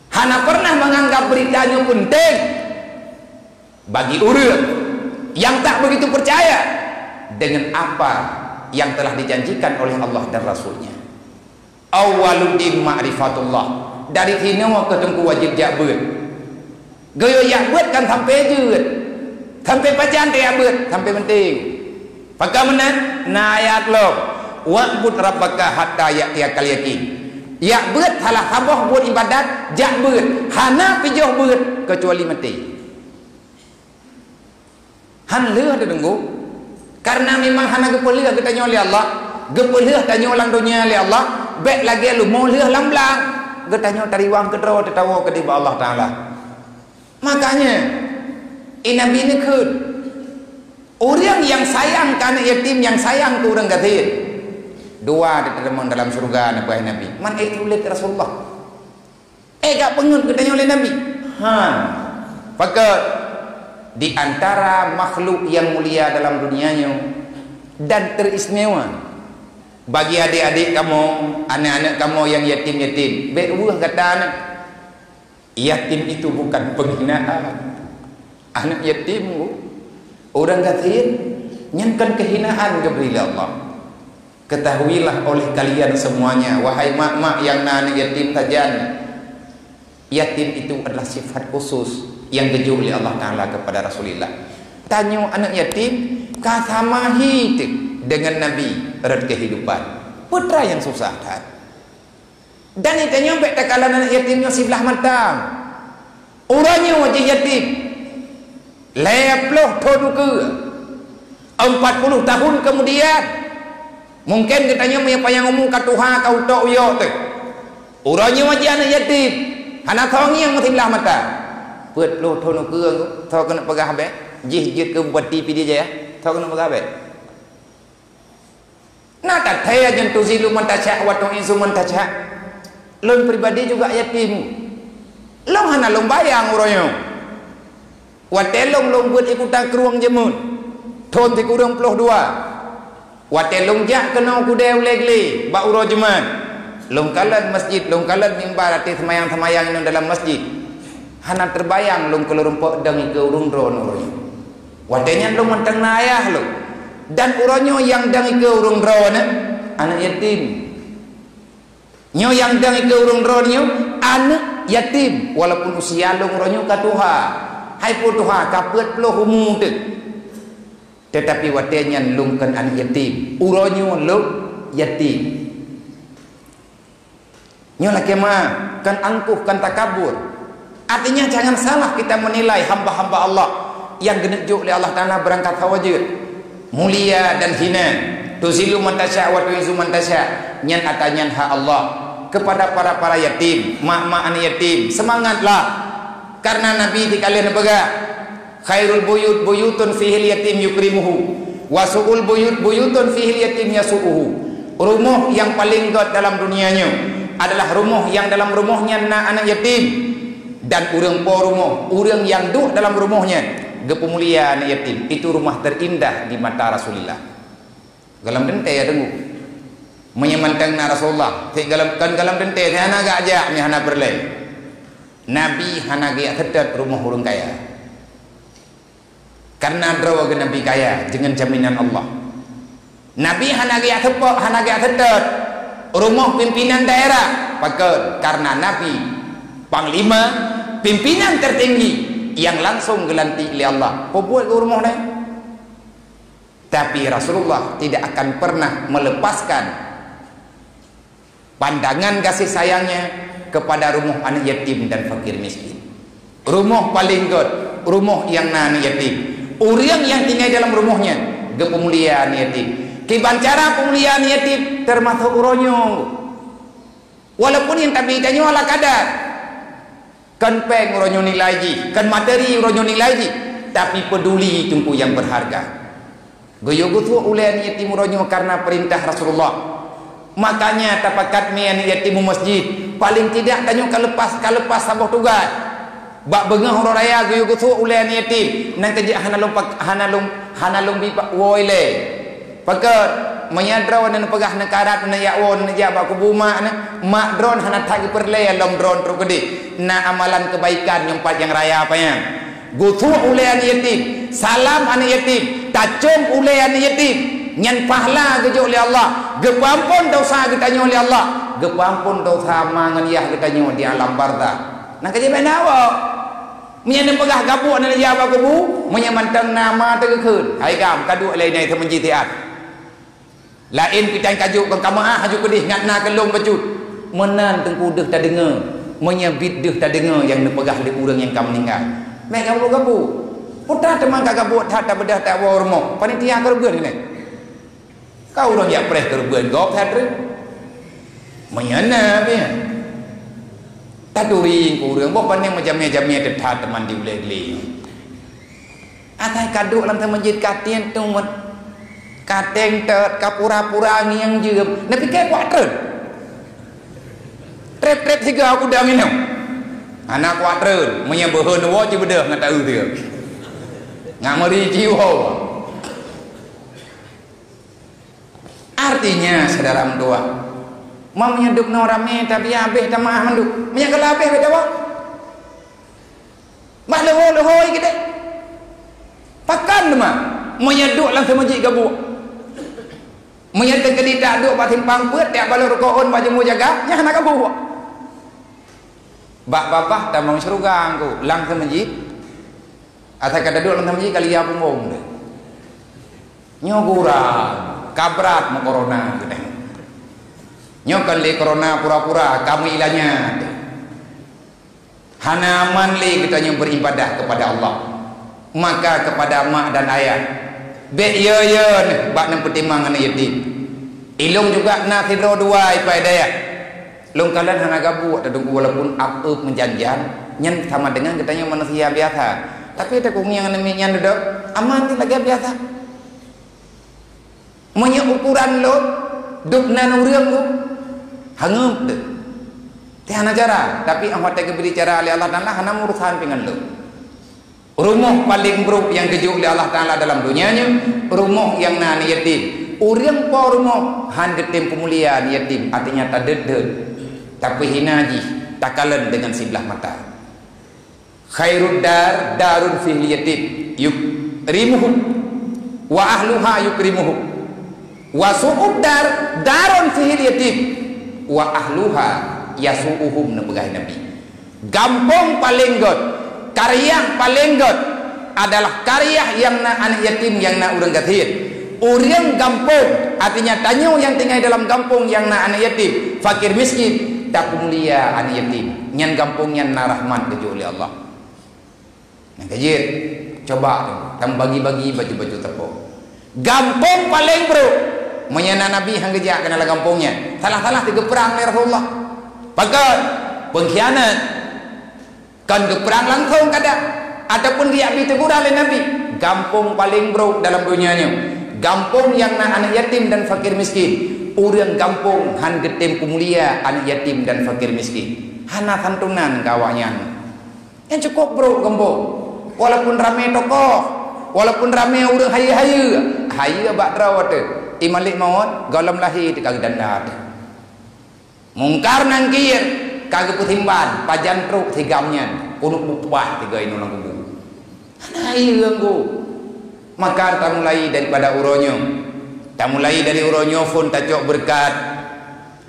Hana pernah menganggap berita nyoe penting bagi ureuëng yang tak begitu percaya dengan apa yang telah dijanjikan oleh Allah dan Rasul-Nya. Awwaluddin ma'rifatullah. Dari sinoe keuh teungku wajéb jak beuet. Geuyue jak beuet kan sampoe jeuet. Sampoe pajan teuh jak beuet, sampoe meunting. Pakon meunan, na ayat lom, "Wa'bud rabbaka hatta ya'tiyakal yaqin." Jak beuet salah saboh buet ibadat, jak beuet. Hana pijoh beuet keucuali maté. Han lheueh teudeungoe. Karena memang hana geupeulheueh geutanyoe lé Allah, geupeulheueh tanyoe lam donya lé Allah, bék lagée leumo lheueh lam blang. Geutanyoe tariwang keudroe teutawoe keudeh bak Allah Taala. Makanya, i Nabi neukheun, ureuëng nyang sayang keu aneuk yatim, nyang sayang keu ureuëng gasien, dua teuteumong dalam syeuruga, neupeugah Nabi. Man eh ulét Rasulullah. Eh, ka peungeut geutanyoe lé Nabi? Han. Pakon? Di antara makhluk yang mulia dalam dunia nyoe dan teristimewa bagi adik-adik kamoe, aneuk-aneuk kamoe yang yatim-yatim, bék weueh gata aneuk. Yatim itu bukan penghinaan. Aneuk yatim, ureuëng gasien, nyan kon keuhinaan geubri lé Allah. Ketahuilah oleh kalian semuanya, wahai mak-mak nyang na aneuk yatim sajan, yatim itu adalah sifat khusus yang geujok lé Allah Taala kepada Rasulullah. Tanyoe aneuk yatim ka sama hi teuk deungon Nabi rot kehidupan. Peue teuma nyang susah that? Dan tanyoe bék takalon aneuk yatim nyoe siblah mata. Uroe nyoe jih yatim, lhée ploh thon ukeue, empat puluh tahun kemudian, Mungken geutanyoe meunyoe panyang umu ka tuha, ka utok uyok teuh. Uroe nyoe jih aneuk yatim, hana soe ngieng meusiblah mata. Peuet ploh thon ukeue, soe keuneuk peugah bèk, jih jeuet keu bupati Pidie Jaya, soe keuneuk peugah bèk. Na tathèe, "Tu'izzu man tasya' wa tu'izzu man tasya'." Lôn pribadi juga yatim. Lôn hana lôn bayang uroe nyoe. Watèe lôn, lôn beuet ikutan krueng jameun, thon sikureueng ploh dua. Watèe lôn jak keunoe keudè ulèe glé bak uroe Jumat, lôn kalon masjid, lôn kalon mimbar até seumayang-seumayang inong dalam masjid. Hana teubayang lôn keu lôn rumpok dong ikeue ureueng droe uroe nyoe. Watèe nyan lôn mantong na ayah lôn. Dan uroe nyoe nyang dong ikeue ureueng droe nyoe aneuk yatim. Nyoe nyang dong ikeue ureueng droe nyoe aneuk yatim, walaupun usia lôn uroe nyoe ka tuha. Hai peue tuha, ka peuet ploh umu teuh. Teutapi watèe nyan lôn kon aneuk yatim, uroe nyoe lôn yatim. Nyoe lakèe meu'ah, kon angkuh, kon takabur. Artinya, jangan salah kita menilai hamba-hamba Allah nyang geuneuk jok lé Allah Taala beurangkat sawa jeuet. Mulia dan hina, tu'izzu man tasya' wa tu'izzu man tasya', nyan ata nyan hak Allah. Kepada para-para yatim, mak-mak aneuk yatim, seumangatlah. Karena Nabi di kalian peugah, "Khairul buyut buyutun fihil yatim yukrimuhu, wa su'ul buyut buyutun fihil yatim yasu'uhu." Rumoh nyang paleng gèt dalam dunia nyoe adalah rumoh nyang dalam rumoh nyan na aneuk yatim, dan ureueng po rumoh, ureueng nyang duek dalam rumoh nyan geupeumulia aneuk yatim. Itu rumah terindah di mata Rasulullah. Gohlom teuntèe ya teunggu. Meunyoe mantong na Rasulullah, cit gohlom, kon gohlom teuntèe, cit hana geujak, meunyoe hana peureulèe. Nabi hana geujak seutôt rumoh ureueng kaya. Karena droe geuh Nabi kaya deungon jaminan Allah. Nabi hana geujak seupôt, hana geujak seutôt rumoh pimpinan daerah. Pakon? Karena Nabi, panglima, pimpinan tertinggi yang langsung geulantik lé Allah. Peubuet keu rumoh nyan. Tapi Rasulullah tidak akan pernah melepaskan pandangan kasih sayangnya kepada rumoh aneuk yatim dan fakir miskin. Rumoh paleng gèt, rumoh nyang na aneuk yatim. Ureueng nyang tinggai dalam rumoh nyan geupeumulia aneuk yatim. Kiban cara peumulia aneuk yatim, teumasok uroe nyoe. Walaupun nyang tabi tanyoe ala kadar. Kon péng uroe nyoe nilai jih, kon materi uroe nyoe nilai jih, tapi peuduli teungku nyang berharga. Geuyue geusuek ulèe aneuk yatim uroe nyoe karena peurintah Rasulullah. Makanya tapakat mi aneuk yatim u masjid, paling tidak tanyoe ka lepas, ka lepas saboh tugaih. Bak beungoh uroe raya geuyue geusuek ulèe aneuk yatim, nyan keuh jeuet hana lôn pak-, hana lôn, hana lôn bi pak woe ilèe. Pakon, meunyoe droeneuh neupeugah neukarat, neujak woe, neujak bak kubu mak neuh, mak droeneuh hana that geupeureulèe lom droeneuh trok keudeh. Na amalan keubaikan nyoe pat nyang raya pajan. Geusuek ulèe aneuk yatim, salam aneuk yatim, tacöm ulèe aneuk yatim. Nyan pahala geujok lé Allah, geupeuamphon desya geutanyoe lé Allah, geupeuamphon desya ma ngon yah geutanyoe di alam barzakh. Nyan keuh jeuet bèk na woe. Meunyoe neupeugah gabuek neuh jak bak kubu, meunyoe mantong na ma teugeukheun, hai gam, ka duek lé nyan seumeujih siat. Laén pih tan ka jok, kon ka meu'ah aju keudeh ngat na keu lôn bacut. Meunan teungku deuh tadeungoe, meunyoe biet deuh tadeungoe nyang neupeugah lé ureueng nyang ka meuninggai. Mèh gabuek-gabuek. Putra teuma ka gabuek that, tabeudoh that woe rumoh. Panitia keureubeuen keunoe. Ka ureueng jak preh keureubeuen gob that treuk. Meunyoe na pih. Taturi keu ureueng, boh pané meujamé-jamé teuh that teuma di ulèe glé. Asai ka duek lam seumeujid ka tiet tuet. Ka teng tot, ka pura-pura ngieng jeuem. Neupike kuat treun. Trép-trép siga kudang inong. Hana kuat treun, meunyoe beuhon woe jibeudôh ngon taeu siga. Ngat meuri jiwoe. Artinya, syedara meutuah, meunyoe dub nyoe ramé, tabiah abéh tameu'ah mandum. Meunyoe ka abéh, beda bah. Bah leuho-leuho keudeh. Pakon teuma? Meunyoe duek lam seumeujid gabuek. Meunyoe teukeudi tak duek bak simpang peuet, tiep balok rukok ôn bak jeumu jaga, nyan hana gabuek. Bak babah tamong syeuruga engko, lam seumeujid. Asai ka taduek lam seumeujid ka lia punggong deh. Nyoe gura, ka brat meu corona geutanyoe. Nyoe kon lé corona pura-pura, ka meuilanya deh. Hana aman lé geutanyoe beribadah kepada Allah. Maka kepada mak dan ayah, bèk yo-yo neuh bak neupeutimang aneuk yatim. Ilôn juga na sidroe dua ipa dayah. Lôn kalon hana gabuek teungku, walaupun ap-, ap-ap meujan-jan, nyan sama dengan geutanyoe manusia biasa. Tapi teungku nyang namiet nyan dudoe, aman lagèe biasa. Meunyoe ukuran lôn, dub nan ureueng ku, hangeut deh. Teuh hana cara, tapi 'oh watèe geubri cara lé Allah Taala, hana meurusan pih ngon lôn. Rumoh paleng brôk nyang geujok lé Allah Taala dalam donya nyoe, rumoh nyang na aneuk yatim. Ureueng po rumoh han geutem peumulia aneuk yatim, artinya tadeuet-deuet, tapeuhina jih, takalon deungon siblah mata. Khairud dar darun fihil yatim yukrimuhu wa ahluha yukrimuhu. Wa su'ud dar darun fihil yatim wa ahluha yasu'uhum, neupeugah Nabi. Gampông paleng gèt, karyah paleng gèt adalah karyah nyang na aneuk yatim, nyang na ureueng gasien. Ureueng gampông, artinya tanyoe nyang tinggai dalam gampông nyang na aneuk yatim, fakir miskin, tapeumulia aneuk yatim. Nyan gampông nyan na rahmat geujok lé Allah. Nyang keujeuet, coba tamubagi-bagi baju-baju teupok. Gampông paleng brôk. Meunyoe na Nabi han geujak keunan lam gampông nyan, salah-salah teugeuprang lé Rasulullah. Pakon? Peungkhianat. Kon geuprang langsông kadang, ataupun geujak bi teguran lé Nabi. Gampông paleng brôk dalam donya nyoe, gampông nyang na aneuk yatim dan fakir miskin. Ureueng gampông han geutem peumulia aneuk yatim dan fakir miskin. Hana santunan keu awaknyan. Nyan cukôp brôk gampông. Walaupun ramé tokoh, walaupun ramé ureueng hayeue-hayeue, hayeue bak droe teuh. I Malik Maut gohlom lahé teuh ka geudanda teuh. Mungkar Nangkir ka geupeusimbah pajan trok si GAM nyan, keuneuk mupah sigoe inoe lam kubu. Hana hayeue ngon ku. Maka tamulai daripada uroe nyoe. Tamulai dari uroe nyoe phon tacok beureukat.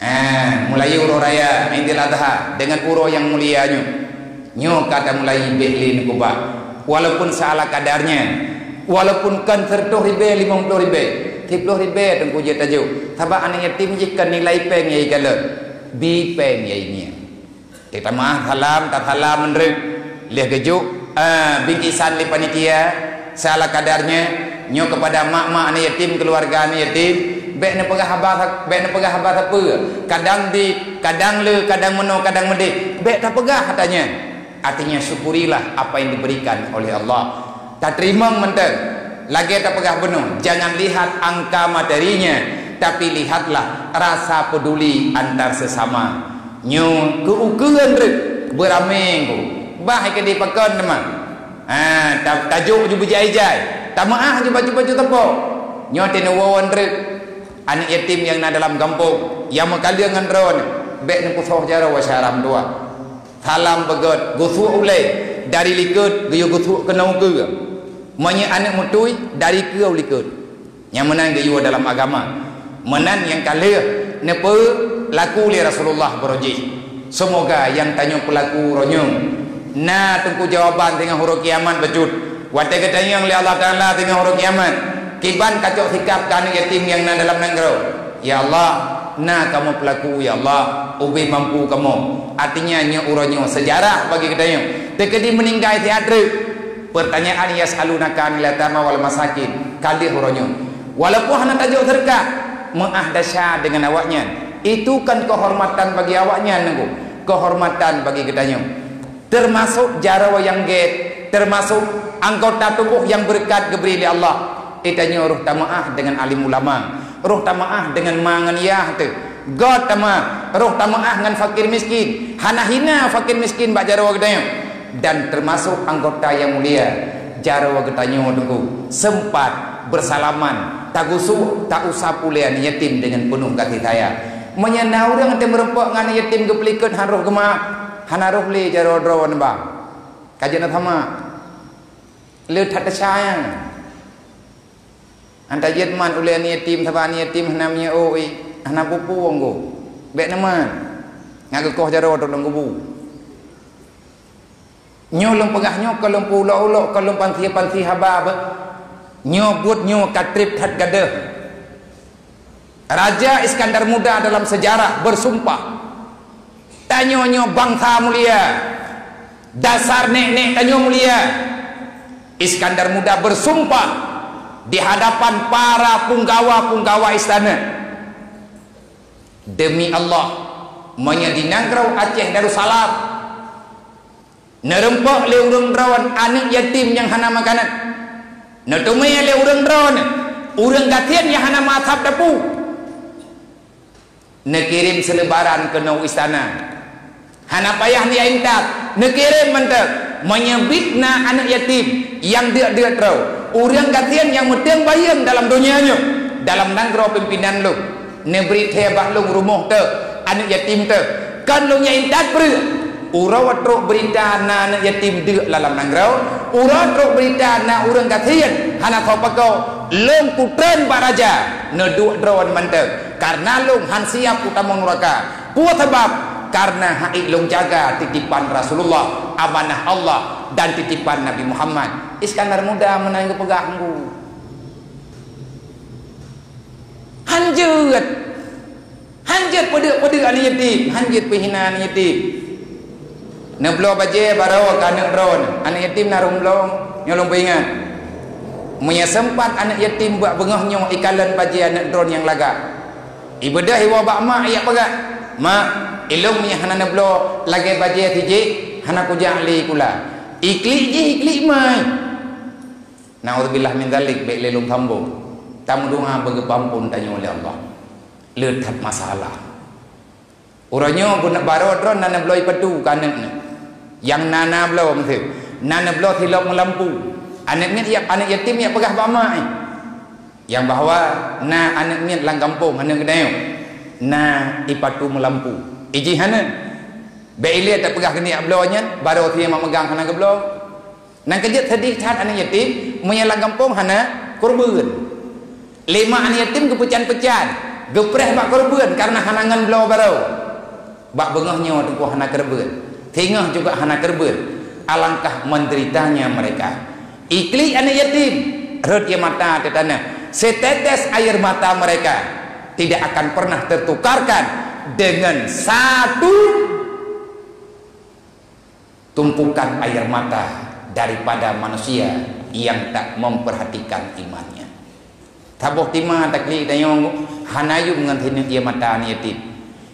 Ah, mulai uroe raya Aidil Adha deungon uroe nyang mulia nyoe. Nyoe ka tamulai bék lé neukubah. Walaupun seala kadarnya, walaupun kon siratoh ribèe, limong ploh ribèe, siploh ribèe teungku jeuet tajok. Sabab aneuk yatim jih kon nilai péng nyang ikalon, bi péng nyang ingieng. Teutamah salam, tasalam meunreuk. Lheueh geujok, ah, bingkisan lé panitia, seala kadarnya, nyoe keupada mak-mak aneuk yatim, keuluwarga aneuk yatim, bék neupeugah haba, bék neupeugah haba sapeue. Kadang di, kadang le, kadang meunoe, kadang meudéh. Bék tapeugah hata nyan. Artinya, syukurilah apa yang diberikan oleh Allah. Tateurimong mantong. Lagèe tapeugah bunoe, jangan lihat angka materinya, tapi lihatlah rasa peduli antar sesama. Nyoe keu ukeuen reuek beuramé ku. Bah keudéh pakon teuma. Ha, ta-, tajok ju beujai-jai. Tameu'ah ju baju-baju teupok. Nyoe teuneuk woe reuek. Aneuk yatim nyang na dalam gampông, nyang meukaleueng ngon droeneuh, bék neupusoh jaroe syara meutuah. Salam beugöt, geusuek ulèe, dari likot geuyue geusuek keunoe ukeue. Meunyoe aneuk meutui, dari keue u likot. Nyang meunan geuyue dalam agama. Meunan nyang ka lheueh neupeulaku lé Rasulullah baroe jih. Seumoga nyang tanyoe peulaku uroe nyoe na teungku jawaban teungoh uroe kiamat bacut. Watèe geutanyong lé Allah Taala teungoh uroe kiamat, kiban kacok sikap keu aneuk yatim nyang na dalam nanggroe. Ya Allah, na kamoe peulaku, ya Allah, ubé mampu kamoe. Artinya, nyoe uroe nyoe seujarah bagi geutanyoe. Teukeudi meuninggai siat treuk. Peurtanyaan, yas'alunaka 'anil yatama wal masakin, ka lheueh uroe nyoe. Walaupun hana tajok seudeukah, meu'ah desya deungon awaknyan. Itu kan keuhormatan bagi awaknyan, Teungku. Keuhormatan bagi geutanyoe. Teumasok jaroe nyang gèt, teumasok anggota tuboh nyang beureukat geubri lé Allah. Geutanyoe roh tameu'ah deungon alim ulama, roh tameu'ah deungon ma ngon yah teuh. Göt tameu'ah, roh tameu'ah ngon fakir miskin. Hana hina fakir miskin bak jaroe geutanyoe. Dan teumasok anggota nyang mulia, jaroe geutanyoe Teungku, seumpat beusalaman, tagusok, tausap ulèe aneuk yatim deungon peunoh gaséh sayang. Meunyoe na ureueng teumeureumpok ngon aneuk yatim geupeulikot han roh geumaáh, hana roh lé jaroe droeneuh bang. Ka jeuet na sama. Le that desya nyan. Han tajeuet man ulèe aneuk yatim, sabab aneuk yatim hana miyueb, hana peue-peue ngon geuh. Bèk neuman. Ngat geukoh jaroe droe lam kubu. Nyoe lôn peugah nyoe, kon lôn peuulok-ulok, kon lôn pansie-pansie haba beuh. Nyoe buet nyoe ka trép that gadôh. Raja Iskandar Muda dalam sejarah bersumpah, "Tanyoe nyoe bansa mulia, dasar nèk-nèk tanyoe mulia." Iskandar Muda bersumpah di hadapan para punggawa-punggawa istana. Demi Allah, meunyoe di nanggroe Aceh Darussalam, neureumpok lé ureuëng droe aneuëk yatim nyang hana makanan, neuteumé lé ureuëng droe ureuëng gasien nyang hana meuasab teupeu, neukirém seuleubaran keunoe u istana. Hana payah neuintat, neukirém mantong. Meunyoe biet na aneuëk yatim nyang deuk-deuk droe, ureuëng gasien nyang meuteueng bayeueng dalam donya nyoe, dalam nanggroe pimpénan lôn, neubri thée bak lôn rumoh teuh aneuëk yatim teuh, kon lôn nyang intat breueh. Uroe trok beurita na aneuëk yatim deuk lam nanggroe, uroe trok beurita na ureuëng gasien hana soe pakoe, lôn kutreun bak raja, neuduek droe mantong, kareuna lôn han siab kutamong nuraka. Peue sabab? Kareuna hana lôn jaga titipan Rasulullah, amanah Allah, dan titipan Nabi Muhammad. Iskandar Muda meunan geupeugah, Teungku. Han jeuet. Han jeuet peuduek-peuduek aneuëk yatim, han jeuet peuhina aneuëk yatim. Neubloe bajée baroe keu aneuëk droe, aneuëk yatim na rhueng bloe, nyoe lôn peuingat. Meunyoe seumpat aneuëk yatim bak beungoh nyoe ikalon bajée aneuëk droe nyang lagak, ibeudôh iwoe bak mak, ijak peugah, "Mak, ilôn meunyoe hana neubloe lagée bajée sijih, hana kujak lé sikula." Iklik jih, iklik mai. Naudzubillah min dzalik, bék lé lôn sambong. Tameudoá beugeupeuampon tanyoe lé Allah. Le that masalah. Uroe nyoe beuna baroe droe na neubloe ipatu keu aneuëk nyoe. Nyang na, na bloe meuseue. Na neubloe silop meulampu. Aneuëk miet ijak, aneuëk yatim ijak peugah bak mak, eh, nyang bahwa na aneuëk miet lam gampông aneuëk geutanyoe na ipatu meulampu. Ijih aneuëk. Bék ilée tapeugah keuneuk bloe nyan, baroe sie mak meugang hana geubloe. Nyang keujeuet seudeh that aneuëk yatim, meunyoe lam gampông hana keureubeuen. Lé mak aneuëk yatim geupeucan-peucan, geupreh bak keureubeuen kareuna hana ngon bloe baroe. Bak beungoh nyoe teungku hana keureubeuen, singoh juga hana keureubeuen. Alangkah menderitanya mereka. Iklik aneuëk yatim, rhot ie mata teuh tanoh. Setetes air mata mereka tidak akan pernah tertukarkan dengan satu tumpukan air mata daripada manusia yang tak memperhatikan imannya. Saboh teuma taklik tanyoe hana yum ngon sineuk ie mata aneuëk yatim.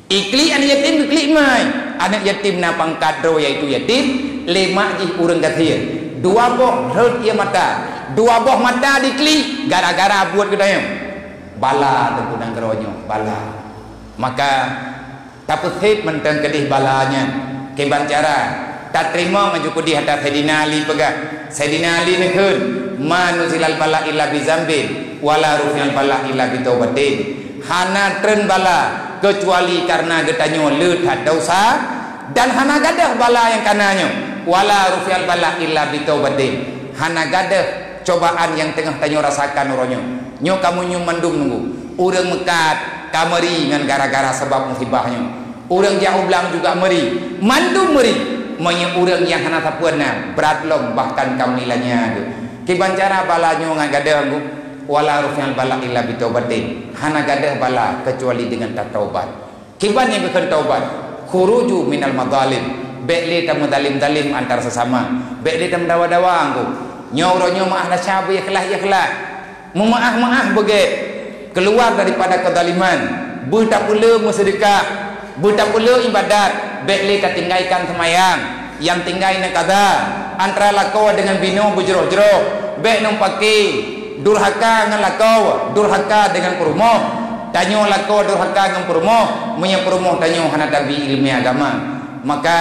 Iklik aneuëk yatim geuklik mai. Aneuëk yatim na pangkat droe yaitu yatim, lé mak jih ureuëng gasien. Dua boh rhot ie mata, dua boh mata diklik gara-gara buet geutanyoe. Bala teungku nanggroe nyoe, bala. Maka Tapeusiep mantong keudeh bala nyan. Kiban cara tateurimong laju keudeh ata Saidina Ali peugah. Saidina Ali neukheun, "Ma nuzilal bala illa bi zambin, wala rufi'al bala illa bi taubatin." Hana treun bala keucuali kareuna geutanyoe le that desya, dan hana gadôh bala nyang kana nyoe, "Wala rufi'al bala illa bi taubatin." Hana gadôh cobaan nyang teungoh tanyoe rasakan uroe nyoe. Nyoe kamoe nyoe mandum nunggu. Ureuëng meukat ka meuri ngon gara-gara sabab musibah nyoe. Ureuëng jak u blang juga meuri. Mandum meuri. Meunyoe ureuëng nyang hana sapeue na, brat lom bahkan ka meuri lanya geuh. Kiban cara bala nyoe ngon gadôh nunggu. Wala rufi'al bala illa bitaubatin. Hana gadôh bala keucuali deungon tataubat. Kiban nyang geukheun taubat, khuruju minal madhalim, bék lé tameudalim-dalim antara sesama, bék lé tameudawa-dawa anggô. Nyoe uroe nyoe meuah desya beuikhlas-ikhlas, meumeuah-meuah beugét, keuluar daripada keudaliman, beutapeulé meuseudeukah, beutapeulé iébadat, bék lé tatinggaikan seumayang, nyang tinggai na kaza, antara lakoe deungon binoe beujroh-jroh, bék neumpaki, durhaka ngon lakoe, durhaka deungon peurumoh. Tanyoe lakoe durhaka ngon peurumoh, meunyoe peurumoh tanyoe hana tabi iéleumé agama, maka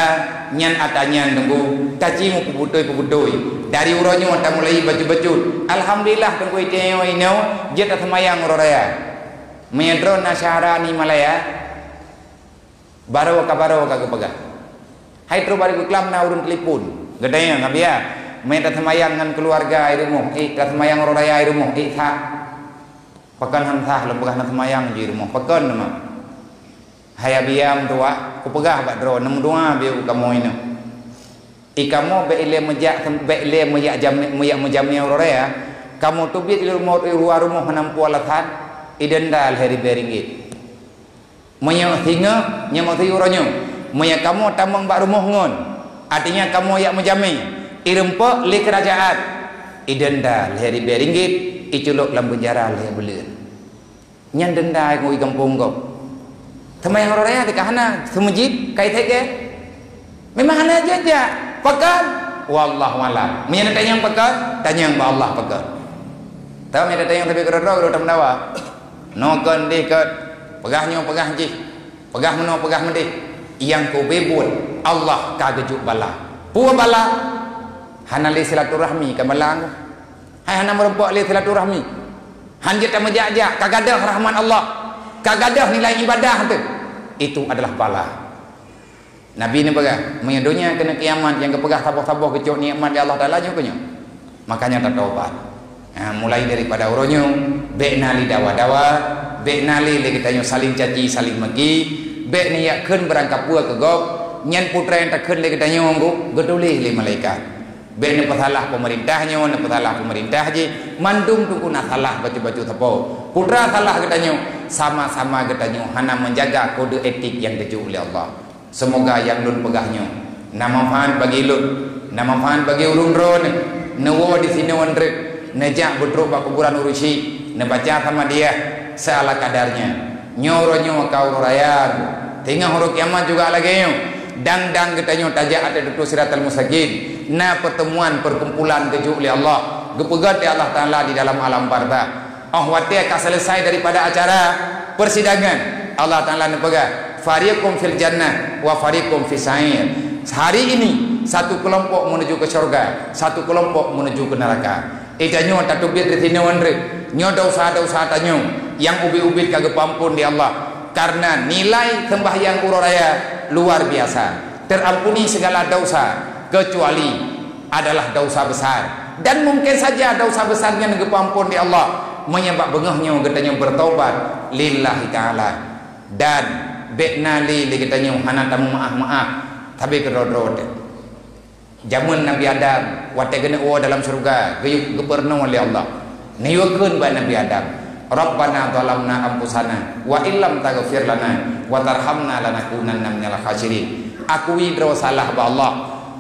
nyan atra nyan teungku taci meupeubutôi-peubutôi. Dari uroe nyoe tamulai bacut-bacut. Alhamdulillah teungku, itanyoe inoe jeuet taseumayang uroe raya. Meunyoe droe na syedara di Malaya, baroe ka, baroe ka geupeugah. Hai trok bak Darul Ikram na ureuëng telepon. Geutanyong, "Abiya, meuiya taseumayang ngon keuluwarga i rumoh, eh, taseumayang uroe raya i rumoh, eh, sah?" "Pakon han sah, lôn peugah na seumayang ju i rumoh." "Pakon teuma?" "Hai Abiya meutuwah, kupeugah bak droe, neumeudoa beu kamoe inoe. I kamoe bék ilée meujak, bék ilée meujak jamé, meujak meujamé uroe raya. Kamoe teubiet i rumoh, i luwa rumoh hana meupeue alasan, idenda lhée ribée ringgit." Meunyoe singoh, nyoe maksud uroe nyoe, meunyoe kamoe tamong bak rumoh ngon, artinya kamoe jak meujamé, ireumpok lé keurajeuen, idenda lhée ribée ringgit, iculok lam peunjara lhée buleuen. Nyan denda ngon i gampông gob. Seumayang uroe raya teuka hana, seumeujid ka isék gét. Memang hana jijak. Pakon? Wallahu alam. Meunyoe tanyong pakon, tanyong bak Allah pakon. Tapi meunyoe tanyong tapi keudroe-droe, keudroe tameudawa. Noe kon, deh kon, peugah nyoe, peugah jih, peugah meunoe, peugah meudeh. Nyang keubeue buet, Allah ka geujok bala. Peue bala? Hana lé silaturahmi ka bala. Hai hana meurumpok lé silaturahmi. Han jeuet tameujak-jak, ka gadôh rahmat Allah. Ka gadôh nilai ibadah teuh. Itu adalah bala. Nabi neupeugah, meunyoe donya keuneuk kiamat nyang geupeugah saboh-saboh geucok nikmat lé Allah Taala nyoe keu nyoe. Makanya tatobat. Ha, mulai daripada uroe nyoe, bék na lé dawa-dawa, bék na lé lé geutanyoe saling caci, saling meuki, bék neujak kheun beurangkapeue keu gob, nyan peue treuk nyang takheun lé geutanyoe geutuléh lé malaikat. Bék neupeusalah peumeurintah nyoe, neupeusalah peumeurintah jih, mandum teungku na salah bacut-bacut sapo. Peue treuk salah geutanyoe, sama-sama geutanyoe hana meujaga kode etik nyang geujok lé Allah. Seumoga nyang lôn peugah nyoe na manfaat bagi lôn, na manfaat bagi ureuëng droeneuh. Neuwoe di sinoe ngon treuk, neujak beutrok bak kuburan ureuëng syik, neubaca Samadiyah seala kadarnya. Nyoe uroe nyoe ka uroe raya, teungoh uroe kiamat juga lagée nyoe. Dang-dang geutanyoe tajak ateueh dutoe siratal mustaqim, na pertemuan perkumpulan geujok lé Allah, geupeugét lé Allah Taala di dalam alam barzakh. Óh watée ka selesai daripada acara persidangan, Allah Taala neupeugah, "Fariqum fil jannah wa fariqum fis sa'ir." Hari ini, satu kelompok menuju ke syurga, satu kelompok menuju ke neraka. Eh, tanyoe tateubiet di sinoe ngon treuk. Nyoe desya-desya tanyoe nyang ubit-ubit ka geupeuamphon lé Allah. Karena nilai sembahyang uroe raya luar biasa. Terampuni segala dosa kecuali adalah dosa besar. Dan mungkin saja dosa besar nyan geupeuamphon lé Allah meunyoe bak beungoh nyoe geutanyoe bertobat lillahi taala. Dan bék na lé lé geutanyoe hana tameumaáh-maáh sabe keudroe-droe teuh. Jameun Nabi Adam, watée geuneuk woe dalam syeuruga, geuyue geupeurunoe lé Allah. Neuyue kheun bak Nabi Adam, "Rabbana zalamna anfusana wa illam taghfir lana wa tarhamna lanakunanna minal khasirin." Akui droe salah bak Allah.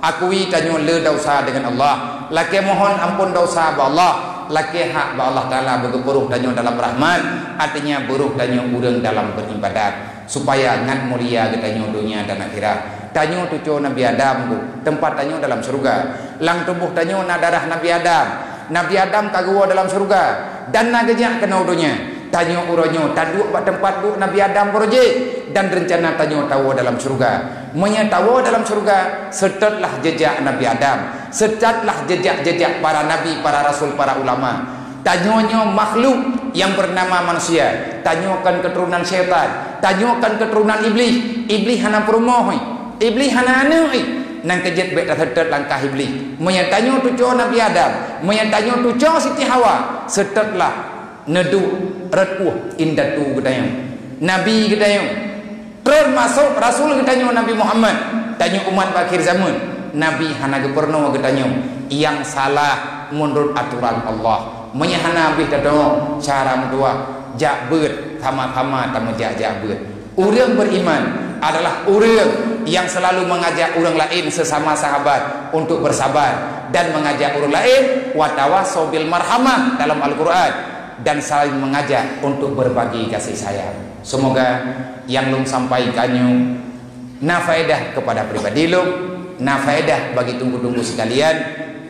Akui tanyoe le desya deungon Allah. Lakée mohon amphon desya bak Allah. Lakée hak bak Allah Taala beugeupeuroh tanyoe dalam rahmat, artinya beuroh tanyoe ureuëng dalam beribadat. Supaya ngat mulia geutanyoe donya dan akhirat. Tanyoe cucoe Nabi Adam, Bu, teumpat tanyoe dalam syeuruga. Lam tuboh tanyoe na darah Nabi Adam. Nabi Adam ka geuwoe dalam syeuruga dan na geujak keunoe donya. Tanyoe uroe nyoe taduek bak teumpat duek Nabi Adam baroe jih dan reuncana tanyoe tawoe dalam syeuruga. Meunyoe tawoe dalam syeuruga, seutôt lah jeujak Nabi Adam, seutôt lah jeujak-jeujak para nabi, para rasul, para ulama. Tanyoe nyoe makhluk nyang beunama manusia. Tanyoe kon keuturonan syaitan. Tanyoe kon keuturonan Iblih. Iblih hana peurumoh, eh. Iblih hana aneuëk, eh. Nyang keujeuet bék taseutôt langkah Iblih. Meunyoe tanyoe cucoe Nabi Adam, meunyoe tanyoe cucoe Siti Hawa, seutôt lah neuduek rot ueh indatu geutanyoe, nabi geutanyoe. Termasuk Rasul geutanyoe Nabi Muhammad, tanyoe umat akhir zaman. Nabi hana geupeurunoe geutanyoe nyang salah meunurot atoran Allah. Meunyoe hana habéh tateurimong cara meutuah, jak beuet, sama-sama tameujak jak beuet. Ureuëng beriman adalah ureuëng nyang selalu mengajak ureuëng laén sesama sahabat untuk bersabar dan mengajak ureuëng laén, "Wa tawasau bil marhamah" dalam Al-Quran, dan saling mengajak untuk berbagi kasih sayang. Semoga nyang lôn sampaikan nyoe na faedah kepada pribadi lôn, na faedah bagi teungku-teungku sekalian.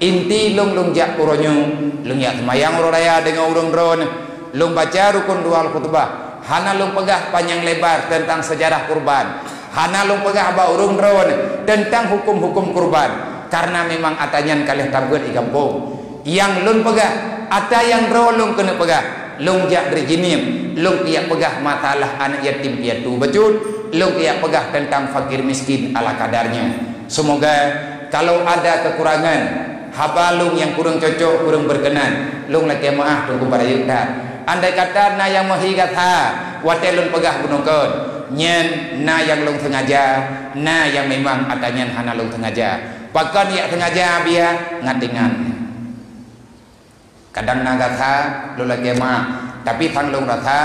Inti lôn, lôn jak uroe nyoe, lôn jak seumayang uroe raya deungon ureuëng droeneuh, lôn baca rukun dua al-khutbah, hana lôn peugah panyang lebar teuntang seujarah kurban, hana lôn peugah bak ureuëng droeneuh teuntang huköm-huköm kurban, karena memang ata nyan ka lheueh tabeuet di gampông. Nyang lôn peugah, ata nyang droe lôn keuneuk peugah, lôn jak dari jihnyan, lôn keuyak peugah masalah aneuëk yatim piatu bacut, lôn keuyak peugah teuntang fakir miskin ala kadarnya. Semoga kalau ada kekurangan, haba lôn nyang kureueng cocok, kureueng berkenan, lôn lakée meuáh teungku barayeueng that. Andai kata na nyang meuhi gata watée lôn peugah bunoe kon, nyan na nyang lôn sengaja, na nyang memang ata nyan hana lôn sengaja. Pakon jak sengaja biya ngat ingat. Kadang na gata lôn lakée meuáh, tapi sang lôn rasa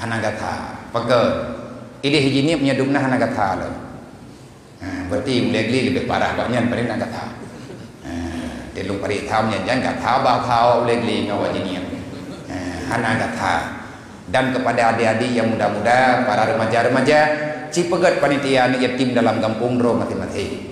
hana gata. Pakon? Ideh jihnyan meunyoe dum na hana gata lôn. Ha, berarti ulée gli leubeh parah bak nyan paléng na gata. Ha, di lôn paréksa nyan jan gata bah sa ulée gli ngon awak jihnyan. Ha, hana gata. Dan kepada adik-adik yang muda-muda, para remaja-remaja, ci peugét panitia aneuk yatim dalam gampông droe maté-maté.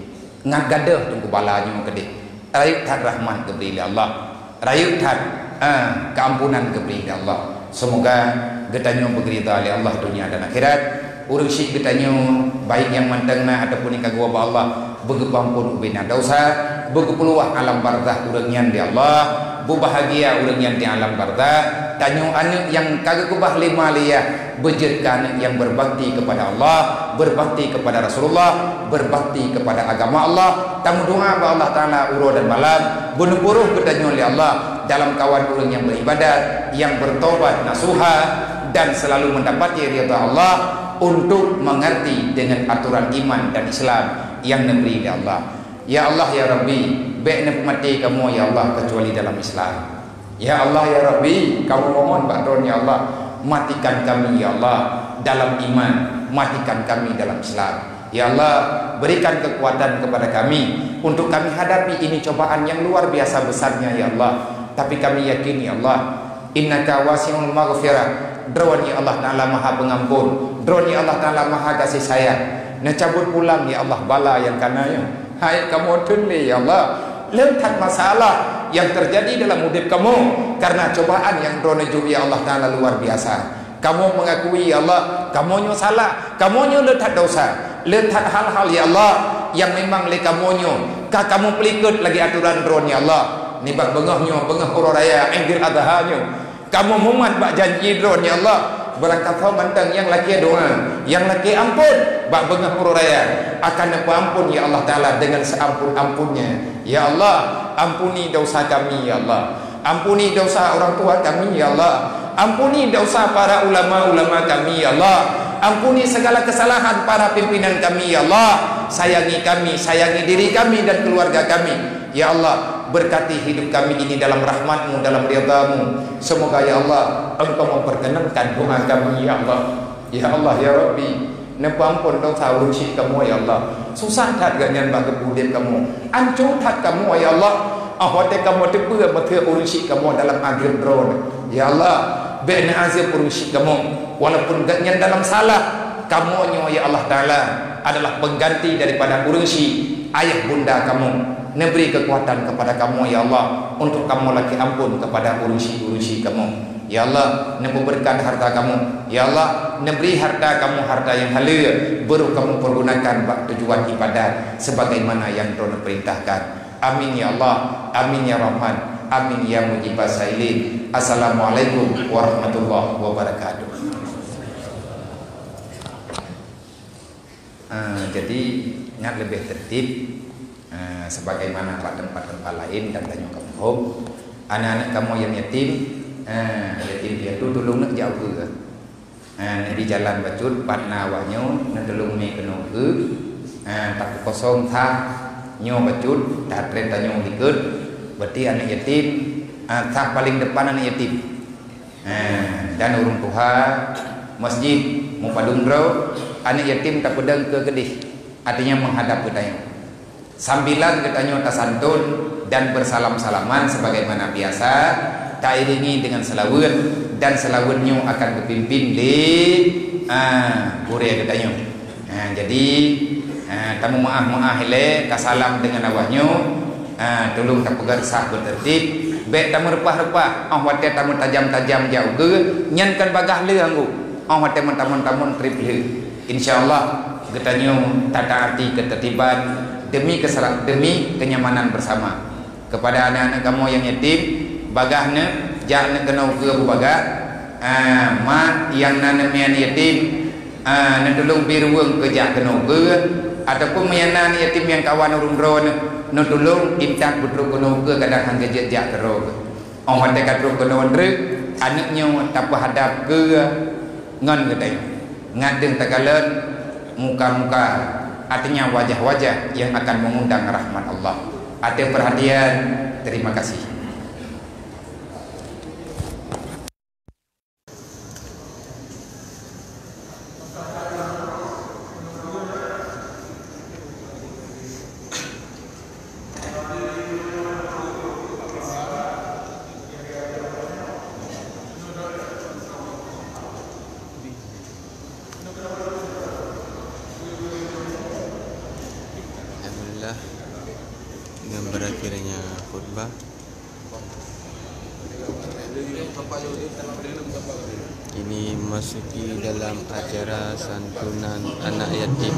Ngat gadôh Teungku Bala nyoe keudeh. Rayeuk that rahmat geubri lé Allah. Rayeuk that, ah, keuampunan geubri lé Allah. Seumoga geutanyoe beugeurida lé Allah donya dan akhirat. Ureuëng syiek geutanyoe, baik nyang mantong na ataupun nyang ka geuwoe bak Allah, beugeupeuampon ubena desya, beugeupeuluwah alam barzakh ureuëng nyan di Allah, beubahagia ureuëng nyan di alam barzakh. Tanyoe aneuk nyang ka geukeubah lé ma lé yah, beujeuet keu aneuk nyang berbakti kepada Allah, berbakti kepada Rasulullah, berbakti kepada agama Allah. Tameudoa bak Allah Taala uroe dan malam, beuneupeurôh geutanyoe lé Allah dalam kawan ureuëng nyang beribadat, nyang bertobat nasuha, dan selalu mendapati ridha Allah untuk mengerti dengan aturan iman dan Islam yang neubri lé Allah. Ya Allah, ya Rabbi, bék neupeumaté kamoe, ya Allah, kecuali dalam Islam. Ya Allah, ya Rabbi, kamoe mohon bak Droeneuh, ya Allah, matikan kami, ya Allah, dalam iman, matikan kami dalam Islam. Ya Allah, berikan kekuatan kepada kami untuk kami hadapi ini cobaan yang luar biasa besarnya, ya Allah. Tapi kami yakin, ya Allah, Innaka wasi'ul maghfirah. Droeneuh, ya Allah Taala, Maha Pengampun. Droeneuh, ya Allah Taala, Maha Kasih Sayang. Neucabut pulang, ya Allah, bala nyang ka na nyoe. Hai kamoe teun lé, ya Allah. Le that masalah nyang teujadi dalam udeb kamoe karena cobaan nyang Droeneuh jok, ya Allah Taala, luar biasa. Kamoe mengakui, ya Allah, kamoe nyoe salah, kamoe nyoe le that desya, le that hal-hal, ya Allah, nyang memang lé kamoe nyoe ka kamoe peulikot lagée atoran Droeneuh, ya Allah. Nibak beungoh nyoe, beungoh uroe raya Aidil Adha nyoe, kamoe mumat bak janji Droeneuh, ya Allah. Beurangkasoe mantong nyang lakée doa, nyang lakée ampon bak beungoh uroe raya akan neupeuampon, ya Allah Taala, dengan seampun-ampunnya. Ya Allah, ampuni desya kami, ya Allah. Ampuni desya orang tua kami, ya Allah. Ampuni desya para ulama-ulama kami, ya Allah. Ampuni segala kesalahan para pimpinan kami, ya Allah. Sayangi kami, sayangi diri kami dan keluarga kami. Ya Allah, berkati hidup kami ini dalam rahmat-Mu, dalam ridha-Mu. Semoga, ya Allah, Engkau memperkenankan doa kami, ya Allah. Ya Allah, ya Rabbi, neupeuampon desya ureuëng syiek kamoe, ya Allah. Susah that gobnyan bak geupeuudeb kamoe. Ancô that kamoe, ya Allah. Óh watée kamoe teupeue meuteue ureuëng syiek kamoe dalam ageueb Droeneuh. Ya Allah, bék neuazeueb ureuëng syiek kamoe. Walaupun gobnyan dalam salah, kamoe nyoe, ya Allah Taala, adalah pengganti daripada ureuëng syiek ayah bunda kamoe. Neubri keukuatan kepada kamoe, ya Allah, untuk kamoe lakée ampon kepada ureuëng syiek-ureuëng syiek kamoe. Ya Allah, neupeubeureukat harta kamoe. Ya Allah, neubri harta kamoe harta nyang haleue, baru kamoe pergunakan bak tujuan ibadat sebagaimana nyang Droeneuh perintahkan. Amin ya Allah, amin ya Rahman, amin ya Mujibas Sailin. Assalamualaikum warahmatullahi wabarakatuh. Ah, jadi, ngat leubeh tertib, ah, sebagaimana bak tempat-tempat laén dan tanyoe kamoe hom. Aneuk-aneuk kamoe nyang yatim, ah, yatim piatu tulông neuk jak ukeue. Ah, neubri jalan bacut, pat na awak nyoe, neutulông mé keunoe ukeue. Ah, tapeukosong sah nyoe bacut, tatrép tanyoe likot. Berarti aneuk yatim, ah, sah paléng depan aneuk yatim. Eh, dan ureuëng tuha masjid mupadum droe, aneuk yatim tapeudong keu keudeh, artinya menghadap geutanyoe. Sambilan geutanyoe tasantun dan bersalam-salaman sebagaimana biasa, tairingi dengan seulaweuet, dan seulaweuet nyoe akan geupimpin lé, ah, gurée geutanyoe. Ha, jadi, ha, tameumaáh-maáh ilée, tasalam deungon awak nyoe, ha, tulông tapeugét sah beutertib, bék tameureupah-reupah, óh watée tameutajam-tajam jak ukeue, nyan kon bagaih le anggô, óh watée meutamon-tamon treb le. Insya Allah, geutanyoe tataati keutertiban demi keusela-, demi kenyamanan bersama. Kepada aneuk-aneuk kamoe nyang yatim, bagaih neuh, jak neuh keunoe ukeue bubagaih. Ah, mak nyang na neumé aneuk yatim, ah, neutulông bi ruweueng keu jak keunoe ukeue, ataupun meunyo na aneuk yatim nyang kawan ureuëng droe neuh, neutulông intat beutrok keunoe ukeue kadang han geujeuet jak keudroe. Óh watée ka trok keunoe treuk, aneuk nyoe tapeuhadap keue ngon geutanyoe. Ngat deueng takalon muka-muka, artinya wajah-wajah yang akan mengundang rahmat Allah. Até perhatian, terima kasih. Dengan berakhirnya khutbah, ini masuki dalam acara santunan anak yatim.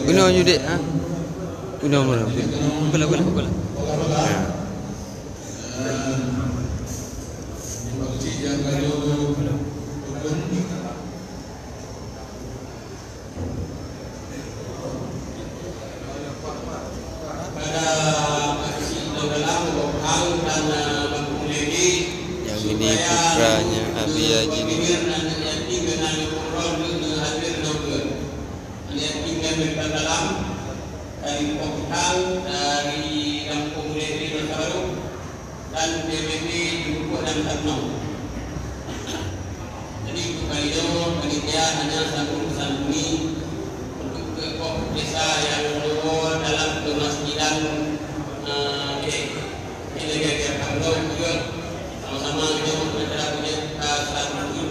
Bunoe ju dek, ha? Bunoe, bunoe. Pukul, pukul, pukul. Ya. Yang ini putranya Abi Haji ni. Dari Kampung Lele Masa Baru dan B P P Jumpuh dan Tarnong. Jadi, untuk kali nyoe, panitia hanya sanggup santuni untuk keukoh desa nyang meunyoe dalam kemasjidan, eh, Gede. Ini lagi akan kami juga sama-sama kita masyarakat punya, eh, santun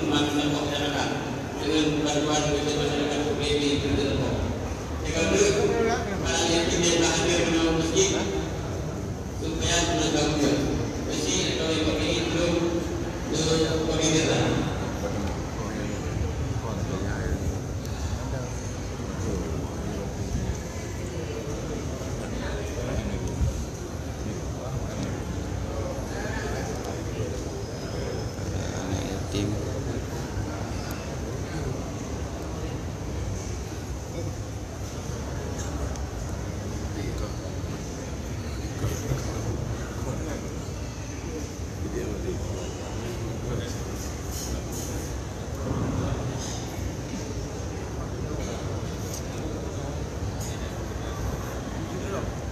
masyarakat dengan bantuan masyarakat P B B juga. Jika perlu, para yatim yang tak hadir dalam masjid, supaya menegakkan besi atau yang pakai itu ke koordinator. Anak yatim.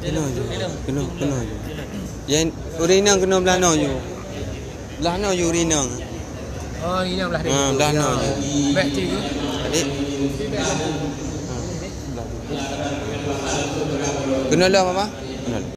Keunoe ju. Keunoe, keunoe ju. Nyang ureueng inong keunoe blah noe ju. Blah noe ju ureueng inong. Oh, inong blah. Ha, blah noe ju. Baik, cik. Adik. Ha, blah. Keunoe lah, Mama. Keunoe.